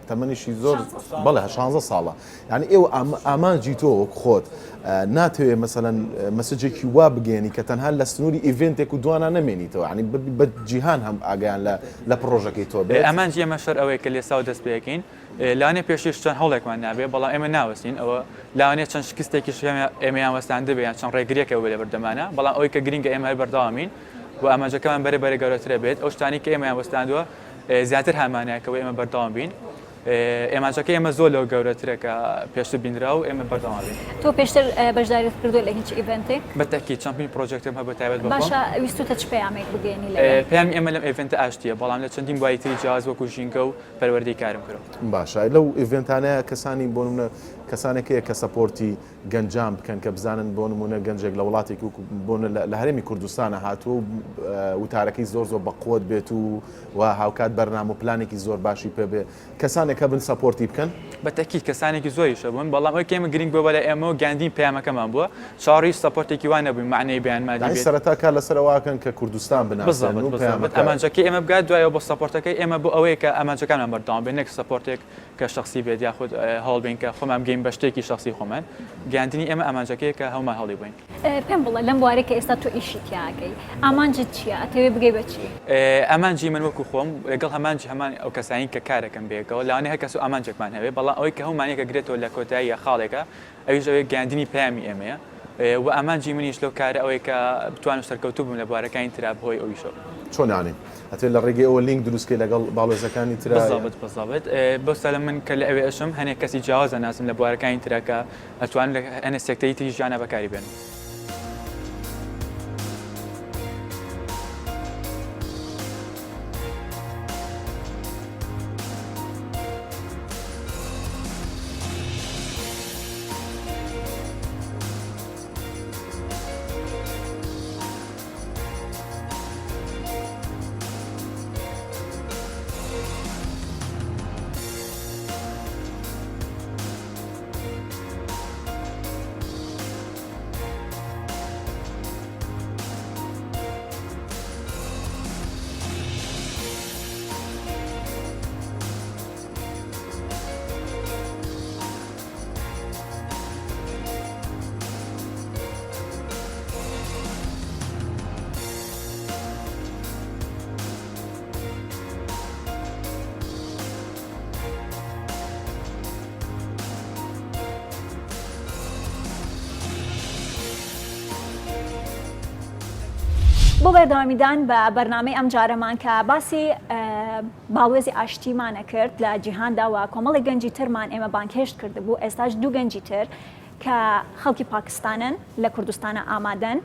تەمەنیشی زۆر بەڵێ 16 ساڵە یانی ئێوە ئامانجی تۆ وەک خۆت ناتەوێ مەسەلەن message ێکی وا بگەیەنی کە تەنها لە سنووری event ێک و دوانا نەمێنیتەوە یانی بە جیهان هەم ئاگایان لە لە پڕۆژەکەی تۆ بێت. ئامانجی ئێمەش هەر ئەوەیە کە لێساوە دەست پێکەین لەوانەیە پێشتریش چەند هەوڵێکمان نابێ بەڵام ئێمە ناوەستین ئەوە لەوانەیە چەند شکستێکیش ئێمەیان وەستاندبێ یان چەند ڕێگرییەک هەبووبێ لە بەردەمانا بەڵام ئەوەی کە گرینگە ئێمە هەر بەردەوامین و ئامانجەکەمان بەرە بەرە گەورەترە بێت ئەو شتانەی کە ئێمەیان وەستاندووە زیاتر هامانە کە ئێمە بەردەوام بین. ئامانجەکەی ئێمە زۆر لەوە گەورەترە کە پێشتر بینرا و ئێمە بەردەوام بین. تۆ پێشتر بەشداریت کردووە لە هیچ event ێک؟ بە تەئکید چەندین پرۆژێکتم هەبووە تایبەت بە خۆم. باشە ویستووتە چ پەیامێک بگەیەنی لەوێ؟ پەیامی ئێمە لەم event ە ئاشتییە، بەڵام لە چەندین بواری تری جیاواز وەکو ژینگە و پەروەردەی کارم کردووە. باشە لەو event انەیە کەسانی بۆ نمونە کەسانێک هەیە کە support ی گەنجان بکەن کە بزانن بۆ نمونە گەنجێک لە وڵاتێکی وەکو بۆ لە هەرێمی کوردستانە هاتووە و وتارەکەی زۆر زۆر بەقوەت بێت و و هاوکات بەرنامە و پلانێکی زۆر باشی پێ بێ کەسانێک هەبن support ی بکەن؟ بە تەئکید کەسانێکی زۆریش هەبوون، بەڵام ئەوەی کە ئێمە گرینگ بووە بەلای ئێمەوە گەیاندنی پەیامەکەمان بووە، چاوەڕێی هیچ support ێکی وا نەبووین مەعنەوی بێ یان مادی یانی بێت. سەرەتا کار لەسەر ئەوە ئەکەن کە کوردستان بناسێنن بالضبط و بالضبط پەیامەکە. ئامانجەکەی ئێمە بگات دوایەوە بۆ support ەکەی ئێمە بۆ ئەوەیە کە ئامانجەکانمان بەردەوام بێت نەک support ێک کە شەخسی بێت یاخود هەوڵ بەین کە خۆمان بگەین بە شتێکی شەخسی خۆمان، گەیاندنی ئێمە ئامانجەکەیە کە هەموومان هەوڵی بۆین. پێم بڵێ لەم بوارەی کە ئێستا تۆ ئیشی تیا ئەکەی ئامانجت چییە؟ ئەتەوێ بگەی بە چی؟ ئامانجی من وەکو خۆم لەگەڵ هەمانجی هەمان ئەو کەسانی کە کارەکەن بەیەکەوە لەوانەیە هەر کەس و ئامانجێکمان هەبێ بەڵام ئەوەی کە هەموومان یەکەگرێتەوە لە کۆتاییە خاڵێکە ئەویش ئەوەیە گەیاندنی پەیامی ئێمەیە و ئامانجی منیش لەو کارە ئەوەیە کە بتوانم سەرکەوتوو بم لە بوارەکانی ترا بەهۆی ئەو ئیشەوە. چۆن یانی؟ ئەتەوێ لە ڕێگەی ئەوە لینک دروست کەی لەگەڵ باڵوێزەکانی ترا یان؟ بالضبط بالضبط بەوسالە من کە لە ئەوێ ئەشم هەنێک کەسی جیاواز ئەناسم لە بوارەکانی ترا کە ئەتوانم لە هەنێ سێکتەری تری ژیانا بەکاری بێنم. بۆ بەردەوامیدان بە بەرنامەی ئەمجارەمان کە باسی باڵوێزی ئاشتیمانە کرد لە جیهاندا و کۆمەڵی گەنجی ترمان ئێمە بانگهێشت کردبوو ئێستاش دوو گەنجی تر کە خەڵکی پاکستانن لە کوردستانە ئامادەن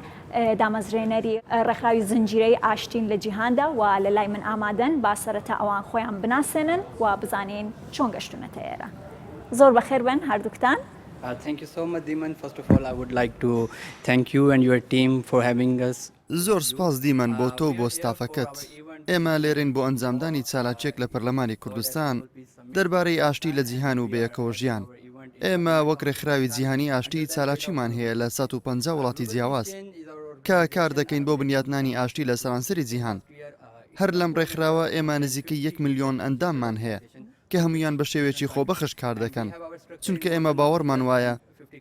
دامەزرێنەری ڕێکخراوی زنجیرەی ئاشتین لە جیهاندا و لە لای من ئامادەن با سەرەتا ئەوان خۆیان بناسێنن و بزانین چۆن گەشتونەتە ئێرە زۆر بەخێر بن هەردووکتان. Thank you so much Diman. First of all I would like to thank you and your team for having us. زۆر سوپاس دیمەن بۆ تۆ و بۆ ستافەکەت. ئێمە لێرەین بۆ ئەنجامدانی چالاکییەک لە پەرلەمانی کوردستان دەربارەی ئاشتی لە جیهان و بەیەکەوەژیان. ئێمە وەک رێکخراوی جیهانی ئاشتی چالاکیمان هەیە لە 150 وڵاتی جیاواز کە کار دەکەین بۆ بنیاتنانی ئاشتی لە سەرانسەری جیهان. هەر لەم رێکخراوە ئێمە نزیکەی یەک ملیۆن ئەنداممان هەیە کە هەموویان بە شێوەیەکی خۆبەخش کار دەکەن، چونکە ئێمە باوەڕمان وایە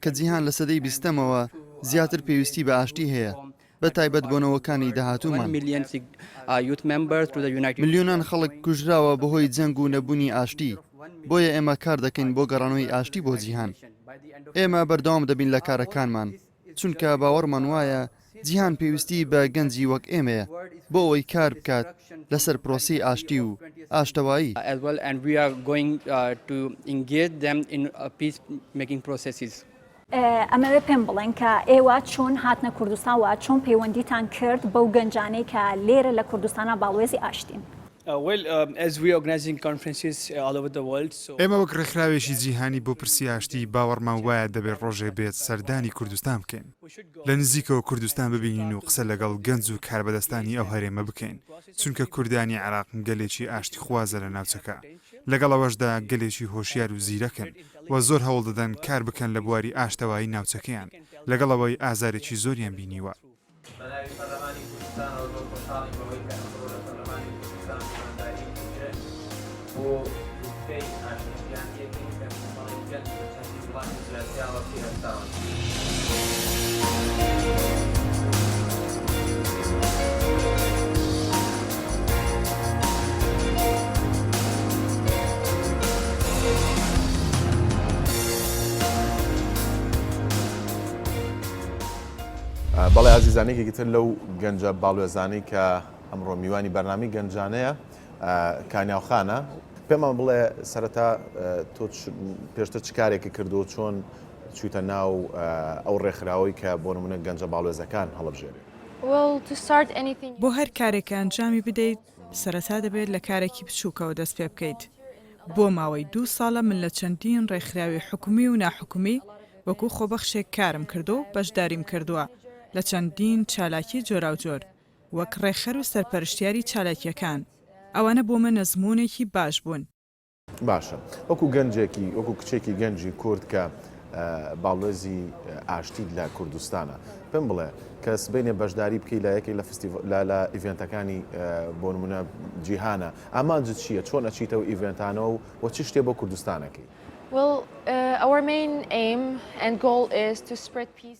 کە جیهان لە سەدەی بیستەمەوە زیاتر پێویستی بە ئاشتی هەیە، بە تایبەت بۆ نەوەکانی داهاتوومان. ملیۆنان خەڵک کوژراوە بەهۆی جەنگ و نەبوونی ئاشتی، بۆیە ئێمە کار دەکەین بۆ گەڕانەوەی ئاشتی بۆ جیهان. ئێمە بەردەوام دەبین لە کارەکانمان، چونکە باوەڕمان وایە جیهان پێویستی بە گەنجی وەک ئێمەیە بۆ ئەوەی کار بکات لەسەر پرۆسەی ئاشتی و ئاشتەوایی. ئەمەوێ پێم بڵێن کە ئێوە چۆن هاتنە کوردستان و چۆن پەیوەندیتان کرد بەو گەنجانەی کە لێرە لە کوردستانا باڵوێزی ئاشتین؟ ئێمە وەک ڕێکخراوێکی جیهانی بۆ پرسی ئاشتی باوەڕمان وایە دەبێت ڕۆژێک بێت سەردانی کوردستان بکەین، لە نزیکەوە کوردستان ببینین و قسە لەگەڵ گەنج و کاربەدەستانی ئەو هەرێمە بکەین، چونکە کوردانی عێراق گەلێکی ئاشتیخوازە لە ناوچەکە، لەگەڵ ئەوەشدا گەلێکی هۆشیار و زیرەکن و زۆر هەوڵدەدەن کار بکەن لە بواری ئاشتەوایی ناوچەکەیان، لەگەڵ ئەوەی ئازارێکی زۆریان بینیوە. بە ناوی پەرلەمانی کوردستانەوە زۆر خۆشحاڵین بەوەی کە ئەمڕۆ لە پەرلەمانی کوردستان میواندارییەکی گرنگ بۆ لوتکەی ئاشتی جیهانی ئەکەین کە کۆمەڵێک گەنج لە چەندین وڵاتی جیاجیاوە پێی هەستاون. بەڵێ ئازیزان یەکێکی تر لەو گەنجە باڵوێزانەی کە ئەمڕۆ میوانی بەرنامەی گەنجانەیە کانیاو خانە پێمان بڵێ سەرەتا تۆ پێشتر چ کارێکی کردو چۆن چوویتە ناو ئەو ڕێکخراوەی کە بۆ نمونە گەنجە باڵوێزەکان هەڵبژێرێ؟ بۆ هەر کارێک کە ئەنجامی بدەیت سەرەتا دەبێت لە کارێکی بچووکەوە دەست پێ بکەیت. بۆ ماوەی دوو ساڵە من لە چەندین ڕێکخراوی حکومی و ناحکومی وەکو خۆبەخشێک کارم کردووە و بەشداریم کردووە لە چەندین چالاکی جۆراوجۆر وەک ڕێکخەر و سەرپەرشتیاری چالاکییەکان. ئەوانە بۆ من ئەزموونێکی باش بوون. باشە وەکو گەنجێکی وەکو کچێکی گەنجی کورد کە باڵوێزی ئاشتیت لە کوردستانە پێم بڵێ کە سبەینێ بەشداری بکەی لە یەکێک لە فستیڤ لە لە event ەکانی بۆ نمونە جیهانە ئامانجت چییە چۆن ئەچیتەوە event انەوە و وە چ شتێ بۆ کوردستان ئەکەی؟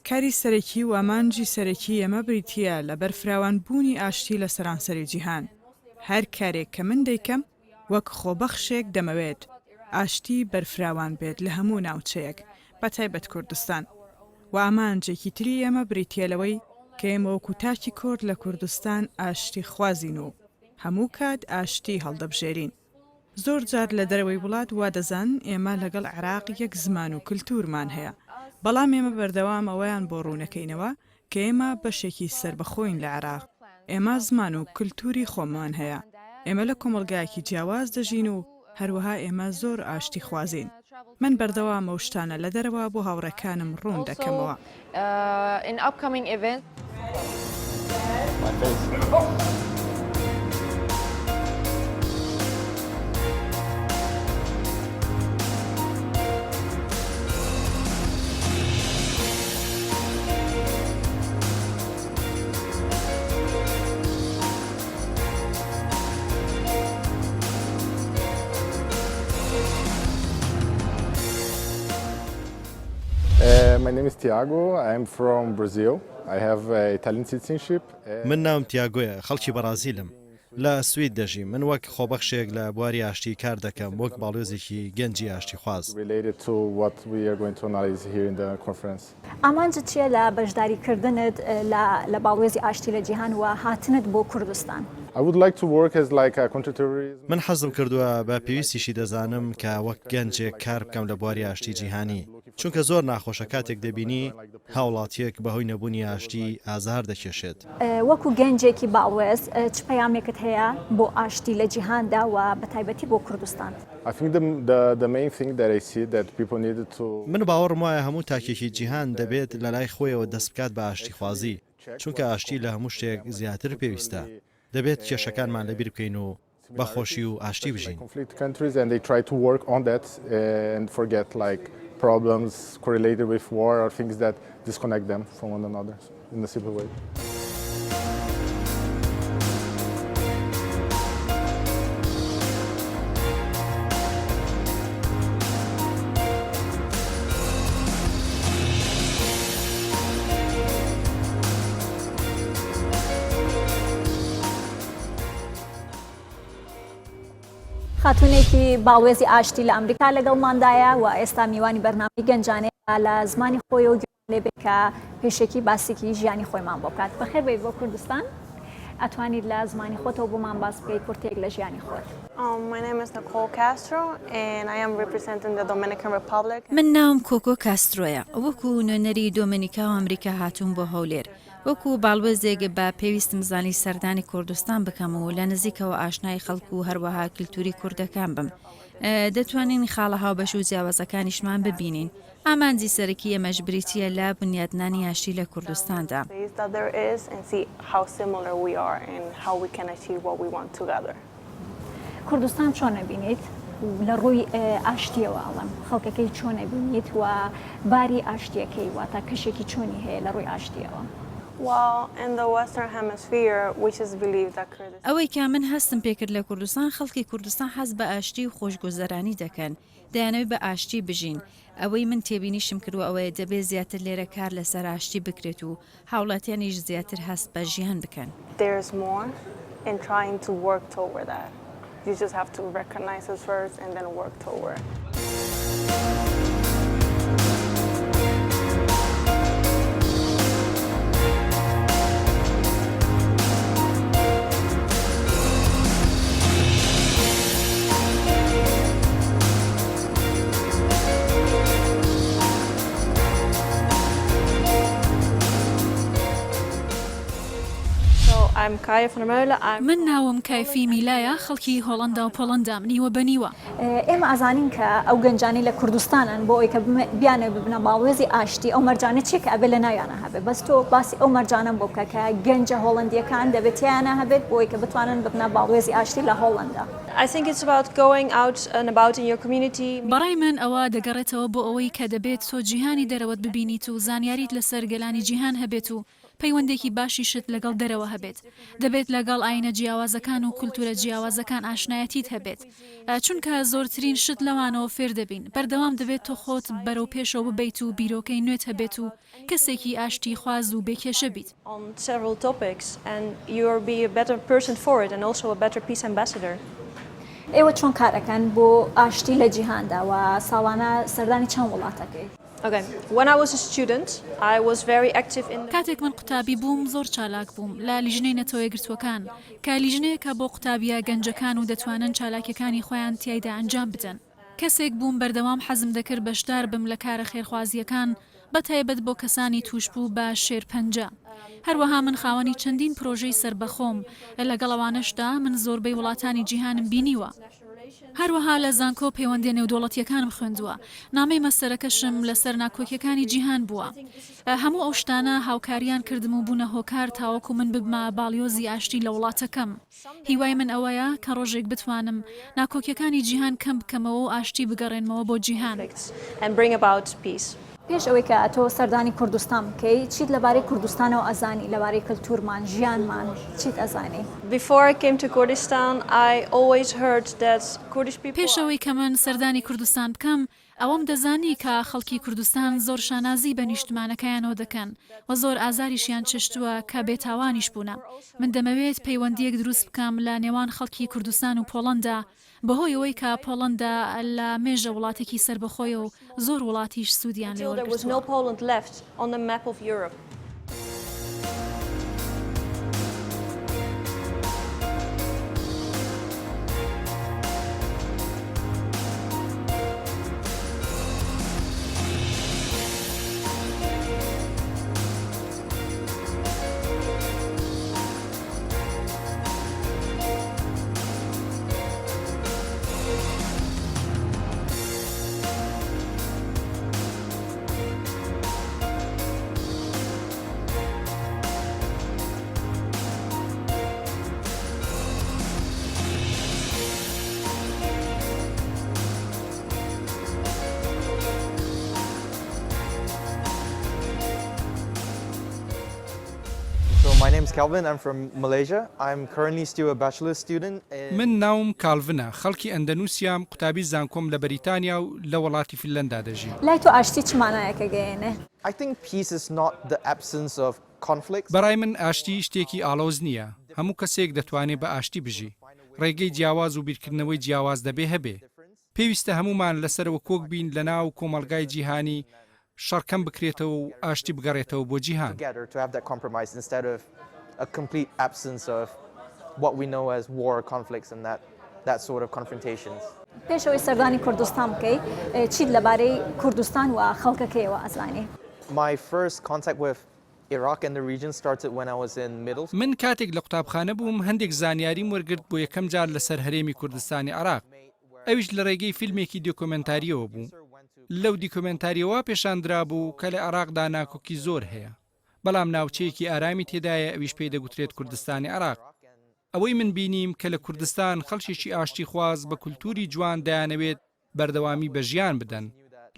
کاری سەرەکی و ئامانجی سەرەکی ئێمە بریتییە لە بەرفراوانبوونی ئاشتی لە سەرانسەری جیهان. هەر کارێک کە من دەیکەم وەک خۆبەخشێک دەمەوێت ئاشتی بەرفراوان بێت لە هەموو ناوچەیەک بەتایبەت کوردستان. وە ئامانجێکی تری ئێمە بریتییە لەوەی کە ئێمە وەکو تاکی کورد لە کوردستان ئاشتی خوازین و هەموو کات ئاشتی هەڵدەبژێرین. زۆر جار لە دەرەوەی وڵات وا دەزانن ئێمە لەگەڵ عێراق یەک زمان و کلتورمان هەیە، بەڵام ئێمە بەردەوام ئەوەیان بۆ ڕوونەکەینەوە کە ئێمە بەشێکی سەربەخۆین لە عێراق، ئێمە زمان و کلتوری خۆممان هەیە، ئێمە لە کۆمەڵگایەکی جیاواز دەژین و هەروەها ئێمە زۆر ئاشتیخوازین. من بەردەوام ئەو شتانە لە دەرەوە بۆ هاوڕێکانم ڕوون دەکەمەوە. My name is Tiago. I'm from Brazil. I have Italian citizenship. من ناوم تیاگۆیە، خەڵکی بەڕازیلم. لە سوید دەژیم. من وەک خۆبەخشێک لە بواری ئاشتی کار دەکەم، وەک باڵیۆزێکی گەنجی ئاشتیخواز. ئامانجت چییە لە بەشداریکردنت لە باڵوێزی ئاشتی لە جیهان و هاتنت بۆ کوردستان؟ من حەزم کردووە، بە پێویستیشی دەزانم کە وەک گەنجێک کار بکەم لە بواری ئاشتی جیهانی، چونکە زۆر ناخۆشە کاتێک دەبینی هاوڵاتییەک بەهۆی نەبوونی ئاشتی ئازار دەکێشێت. وەکو گەنجێکی باڵوێز چ پەیامێکت هەیە بۆ ئاشتی لە جیهاندا و بەتایبەتی بۆ کوردستان؟ من باوەڕم وایە هەموو تاکێکی جیهان دەبێت لەلای خۆیەوە دەستبکات بە ئاشتیخوازی، چونکە ئاشتی لە هەموو شتێک زیاتر پێویستە، دەبێت کێشەکانمان لەبیر بکەین و بە خۆشی و ئاشتی بژین. خاتوونێکی باڵوێزی ئاشتی لە ئەمریکا لەگەڵماندایە و ئێستا میوانی بەرنامەی گەنجانەیە لە زمانی خۆیەوە گوێمان لێ بێ کە پێشەکی باسێکی ژیانی خۆیمان بۆ بکات. بەخێر بێیت بۆ کوردستان. ئەتوانیت لە زمانی خۆتەوە بۆمان باس بکەیت کورتەیەک لە ژیانی خۆت. My name is Nicole Castro and I am representing the Dominican Republic. من ناوم کۆکۆ کاسترۆیە، وەکو نوێنەری دۆمینیکا و ئەمریکا هاتووم بۆ هەولێر. وەکو باڵوێزێک بە پێویستم زانی سەردانی کوردستان بکەم و لە نزیکەوە ئاشنای خەڵک و هەروەها کلتوری کوردەکان بم. دەتوانین خاڵە هاوبەش و جیاوازەکانیشمان ببینین. ئامانجی سەرەکی ئێمەش بریتییە لە بنیاتنانی ئاشتی لە کوردستاندا. کوردستان چۆن ئەبینیت لە ڕووی ئاشتیەوە ئەڵێم خەڵکەکەی چۆن ئەبینیت و باری ئاشتیەکەی واتا کەشێکی چۆنی هەیە لە ڕووی ئاشتیەوە؟ ئەوەی کە من هەستم پێکرد لە کوردستان خەڵکی کوردستان حەز بە ئاشتی و خۆشگوزەرانی دەکەن دەیانەوێت بە ئاشتی بژین ئەوەی من تێبینیشم کردوە ئەوەیە دەبێت زیاتر لێرە کار لەسەر ئاشتی بکرێت و هاوڵاتیانیش زیاتر هەست بە ژیان بکەن. You just have to recognize it first and then work toward. من ناوم کایفی میلایە، خەڵکی هۆڵەندا و پۆڵەندام، نیوە بە نیوە. ئێمە ئەزانین کە ئەو گەنجانەی لە کوردستانن بۆ ئەوەی کە بیانەوێ ببنە باڵوێزی ئاشتی ئەو مەرجانە چیە کە ئەبێ لە ناویانا هەبێ بەس تۆ باسی ئەو مەرجانەم بۆ بکە کە گەنجە هۆڵەندیەکان دەبێ تیایانا هەبێت بۆ ئەوەی کە بتوانن ببنە باڵوێزی ئاشتی لە هۆڵەندا. بەڕای من ئەوە دەگەڕێتەوە بۆ ئەوەی کە دەبێت تۆ جیهانی دەرەوەت ببینیت و زانیاریت لەسەر گەلانی جیهان هەبێت و پەیوەندێکی باشیشت لەگەڵ دەرەوە هەبێت. دەبێت لەگەڵ ئایینە جیاوازەکان و کولتوورە جیاوازەکان ئاشنایەتیت هەبێت. چونکە زۆرترین شت لەوانەوە فێر دەبین. بەردەوام دەبێت تۆ خۆت بەرەو پێشەوە ببەیت و بیرۆکەی نوێت هەبێت و کەسێکی ئاشتیخواز و بێ کێشە بیت. ئێوە چۆن کار ئەکەن بۆ ئاشتی لە جیهاندا و ساڵانە سەردانی چەند وڵات ئەکەی؟ کاتێک من قوتابی بووم زۆر چالاک بووم لە لیژنەی نەتەوەیەکگرتووەکان کە لیژنەیەکە بۆ قوتابییە گەنجەکان و دەتوانن چالاکیەکانی خۆیان تیایدا ئەنجام بدەن. کەسێک بووم بەردەوام حەزم دەکرد بەشدار بم لە کارە خێرخوازییەکان بە تایبەت بۆ کەسانی تووشبوو بە شێرپەنجە. هەروەها من خاوەنی چەندین پرۆژەی سەربەخۆم، لەگەڵ ئەوانەشدا من زۆربەی وڵاتانی جیهانم بینیوە. هەروەها لە زانکۆ پەیوەندیە نێودەوڵەتیەکانم خوێندووە، نامەی مەستەرەکەشم لەسەر ناکۆکیەکانی جیهان بووە. هەموو ئەو شتانە هاوکاریان کردم و بوونە هۆکار تاوەکو من ببمە باڵیۆزی ئاشتی لە وڵاتەکەم. هیوای من ئەوەیە کە ڕۆژێک بتوانم ناکۆکیەکانی جیهان کەم بکەمەوە و ئاشتی بگەڕێنمەوە بۆ جیهان. پێش ئەوەی کە ئەتۆ سەردانی کوردستان بکەی چیت لەبارەی کوردستانەوە ئەزانی لەبارەی کلتورمان ژیانمان چیت ئەزانی؟ پێش ئەوەی کە من سەردانی کوردستان بکەم ئەوەم دەزانی کە خەڵکی کوردستان زۆر شانازی بە نیشتمانەکەیانەوە دەکەن و زۆر ئازاریشیان چەشتووە کە بێتاوانیش بوونە. من دەمەوێت پەیوەندییەک دروست بکەم لە نێوان خەڵکی کوردستان و پۆڵەندا بەهۆی ئەوەی کە پۆڵەندا لە مێژە وڵاتێکی سەربەخۆیە و زۆر وڵاتیش سوودیان لێ وەرگرتووە. من ناوم کاڵڤنە، خەڵکی ئەندەنوسیام، قوتابی زانکۆم لە بەریتانیا و لە وەڵاتی فنلەندا دەژیم. لای تۆ ئاشتی چ مانایەک ئەگەیەنێ؟ بەڕای من ئاشتی شتێکی ئاڵۆز نییە، هەموو کەسێک دەتوانێ بە ئاشتی بژی. ڕێگەی جیاواز و بیرکردنەوەی جیاواز دەبێ هەبێ. پێویستە هەموومان لەسەرەوە کۆک بین لەناو کۆمەڵگای جیهانی شەڕ کەم بکرێتەوە و ئاشتی بگەڕێتەوە بۆ جیهان. پێش ئەوەی سەردانی کوردستان بکەی چیت لەبارەی کوردستان و خەڵکەکەیەوە ئەزانی؟ من کاتێک لە قوتابخانە بووم هەندێک زانیاریم وەرگرت بۆ یەکەم جار لەسەر هەرێمی کوردستانی عێراق، ئەویش لە ڕێگەی فیلمێکی دیکۆمێنتارییەوە بوو. لەو دیکۆمێنتارییە وا پێشان درابوو کە لە عێراقدا ناکۆکی زۆر هەیە، بەڵام ناوچەیەکی ئارامی تێدایە ئەویش پێی دەگوترێت کوردستانی عێراق. ئەوەی من بینیم کە لە کوردستان خەڵکێکی ئاشتیخواز بە کولتووری جوان دەیانەوێت بەردەوامی بە ژیان بدەن.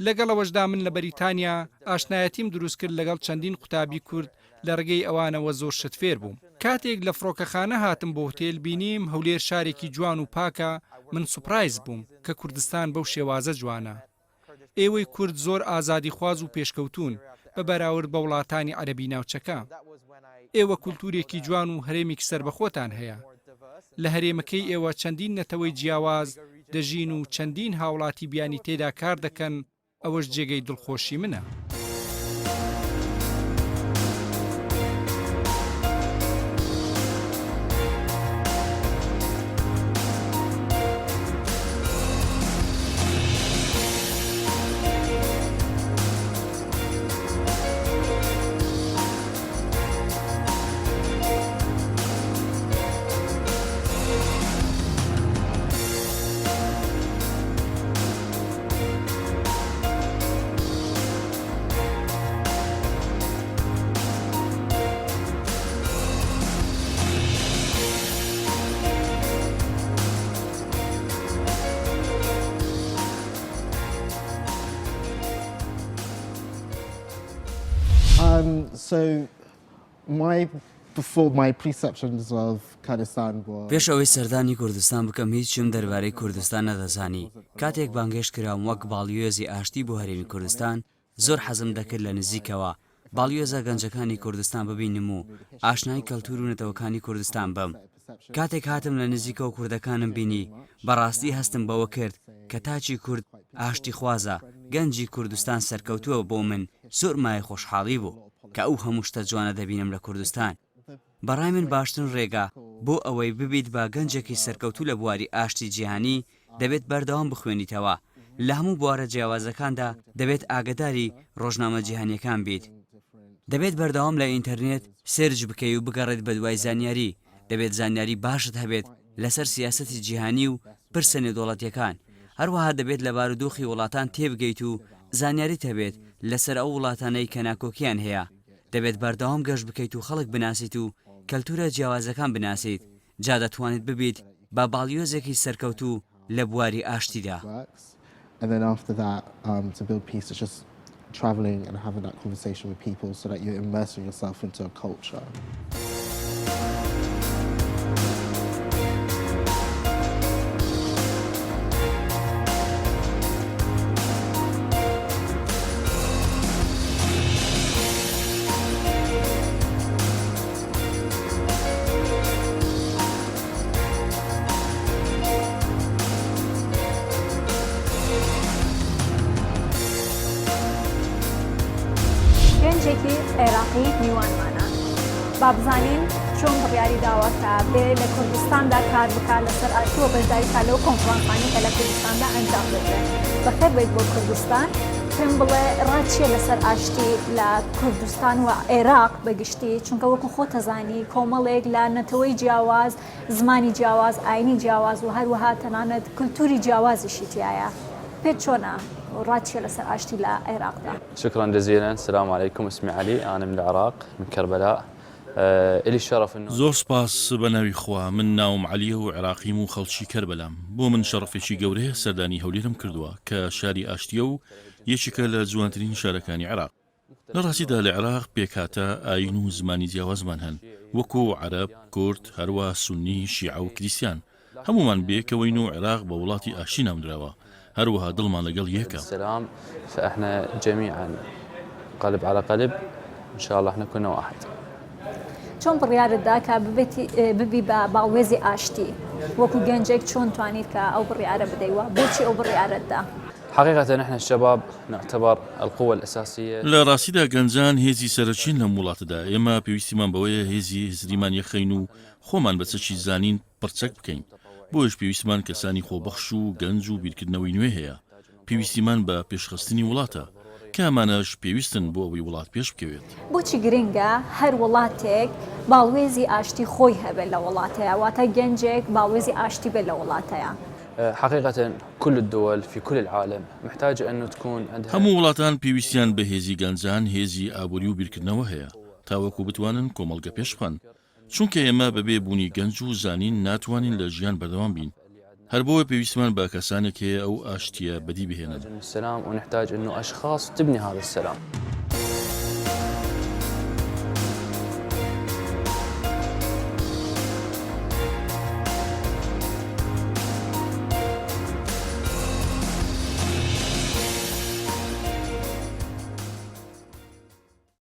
لەگەڵ ئەوەشدا من لە بەریتانیا ئاشنایەتیم دروست کرد لەگەڵ چەندین قوتابی کورد لە ڕێگەی ئەوانەوە زۆر شت فێر بووم. کاتێک لە فڕۆکەخانە هاتم بۆ هوتێل بینیم هەولێر شارێکی جوان و پاکە من سوپرایز بووم کە کوردستان بەو شێوازە جوانە. ئێوەی کورد زۆر ئازادیخواز و پێشکەوتوون بە بەراورد بە وڵاتانی عەرەبی ناوچەکە. ئێوە کولتوورێکی جوان و هەرێمێکی سەربەخۆتان هەیە. لە هەرێمەکەی ئێوە چەندین نەتەوەی جیاواز دەژین و چەندین هاوڵاتی بیانی تێدا کار دەکەن، ئەوەش جێگەی دڵخۆشی منە. پێش ئەوەی سەردانی کوردستان بکەم هیچم دەربارەی کوردستان نەدەزانی، کاتێک بانگهێشت کرام وەک باڵیۆزی ئاشتی بۆ هەرێمی کوردستان، زۆر حەزم دەکرد لە نزیکەوە باڵیۆزە گەنجەکانی کوردستان ببینم و ئاشنای کەلتور و نەتەوەکانی کوردستان بم. کاتێک هاتم لە نزیکەوە کوردەکانم بینی، بەڕاستی هەستم بەوە کرد کە تاکی کورد ئاشتیخوازە، گەنجی کوردستان سەرکەوتووە بۆ من زۆر مایەی خۆشحاڵی بوو کە ئەو هەموو شتە جوانە دەبینم لە کوردستان. بەڕای من باشترین ڕێگا بۆ ئەوەی ببیت بە گەنجێکی سەرکەوتوو لە بواری ئاشتی جیهانی دەبێت بەردەوام بخوێنیتەوە لە هەموو بوارە جیاوازەکاندا دەبێت ئاگەداری ڕۆژنامە جیهانیەکان بیت دەبێت بەردەوام لە ئینتەرنێت search بکەی و بگەڕێت بەدوای زانیاری دەبێت زانیاری باشت هەبێت لەسەر سیاسەتی جیهانی و پرسە نێودەوڵەتیەکان هەروەها دەبێت لە بارودۆخی وڵاتان تێبگەیت و زانیاریت هەبێت لەسەر ئەو وڵاتانەی کە ناکۆکیان هەیە دەبێت بەردەوام گەشت بکەیت و خەڵک بناسیت و کەلتورە جیاوازەکان بناسیت جا دەتوانیت ببیت بە باڵیۆزێکی سەرکەوتوو لە بواری ئاشتیدا. گەنجێکی عێراقی میوانمانە با بزانین چۆن بڕیاری داوە کە بێ لە کوردستاندا کار بکات لەسەر ئاشتی و بەشداری بکات لەو کۆنفرانسانەی کە لە کوردستاندا ئەنجام دەدرێن. بەخێر بێیت بۆ کوردستان. پێم بڵێ ڕات چییە لەسەر ئاشتی لە کوردستان و عێراق بە گشتی چونکە وەکو خۆتەزانی کۆمەڵێک لە نەتەوەی جیاواز زمانی جیاواز ئاینی جیاواز و هەروەها تەنانەت کلتوری جیاوازیشی تیایە پێت چۆنە ڕات چییە لەسەر ئاشتی لە عێراقدا؟ شكرا جزيلا السلام عليكم اسمي علي انا من العراق من كربلاء الی الشرف انه زۆر سوپاس بەناوی خوا من ناوم عەلیە و عێراقیم و خەڵکی کەربەلام بۆ من شەڕەفێکی گەورەیە سەردانی هەولێرم کردووە کە شاری ئاشتیە و یەکێکە لە جوانترین شارەکانی عێراق لە ڕاستیدا لە عێراق پێکهاتە ئایین و زمانی جیاوازمان هەن وەکو عەرەب کورد هەروا سوننی شیعە و کریستیان هەموومان بەیەکەوەین و عێراق بە وڵاتی ئاشتی ناونراوە، هەروەها دڵمان لەگەڵ یەکە. چۆن بڕیارت دا کە ببی بە باڵوێزی ئاشتی؟ وەکو گەنجێک چۆن توانیت کە ئەو بڕیارە بدەی و بۆچی ئەو بڕیارەت دا؟ لە ڕاستیدا گەنجان هێزی سەرەکین لەم وڵاتەدا، ئێمە پێویستیمان بەوەیە هێزی هزریمان یەکخەین و خۆمان بە چەکی زانین پڕچەک بکەین، بۆیەش پێویستمان کەسانی خۆبەخش و گەنج و بیرکردنەوەی نوێ هەیە، پێویستیمان بە پێشخستنی وڵاتە. کە ئەمانەش پێویستن بۆ ئەوەی وڵات پێش بکەوێت. بۆچی گرنگە هەر وڵاتێک باڵوێزی ئاشتی خۆی هەبێت لە وڵاتەیا واتە گەنجێک باڵوێزی ئاشتی بێت لە وڵاتەیا؟ حقیقە كل الدول في كل العالم محتاجة انه تكون عندها. هەموو وڵاتان پێویستیان بە هێزی گەنجان، هێزی ئابووری و بیرکردنەوە هەیە، تاوەکو بتوانن کۆمەڵگە پێش بخەن. چونکە ئێمە بەبێ بوونی گەنج و زانین ناتوانین لە ژیان بەردەوام بین، هەر بۆیە پێویستمان بە کەسانێک هەیە ئەو ئاشتییە بەدی بهێنن.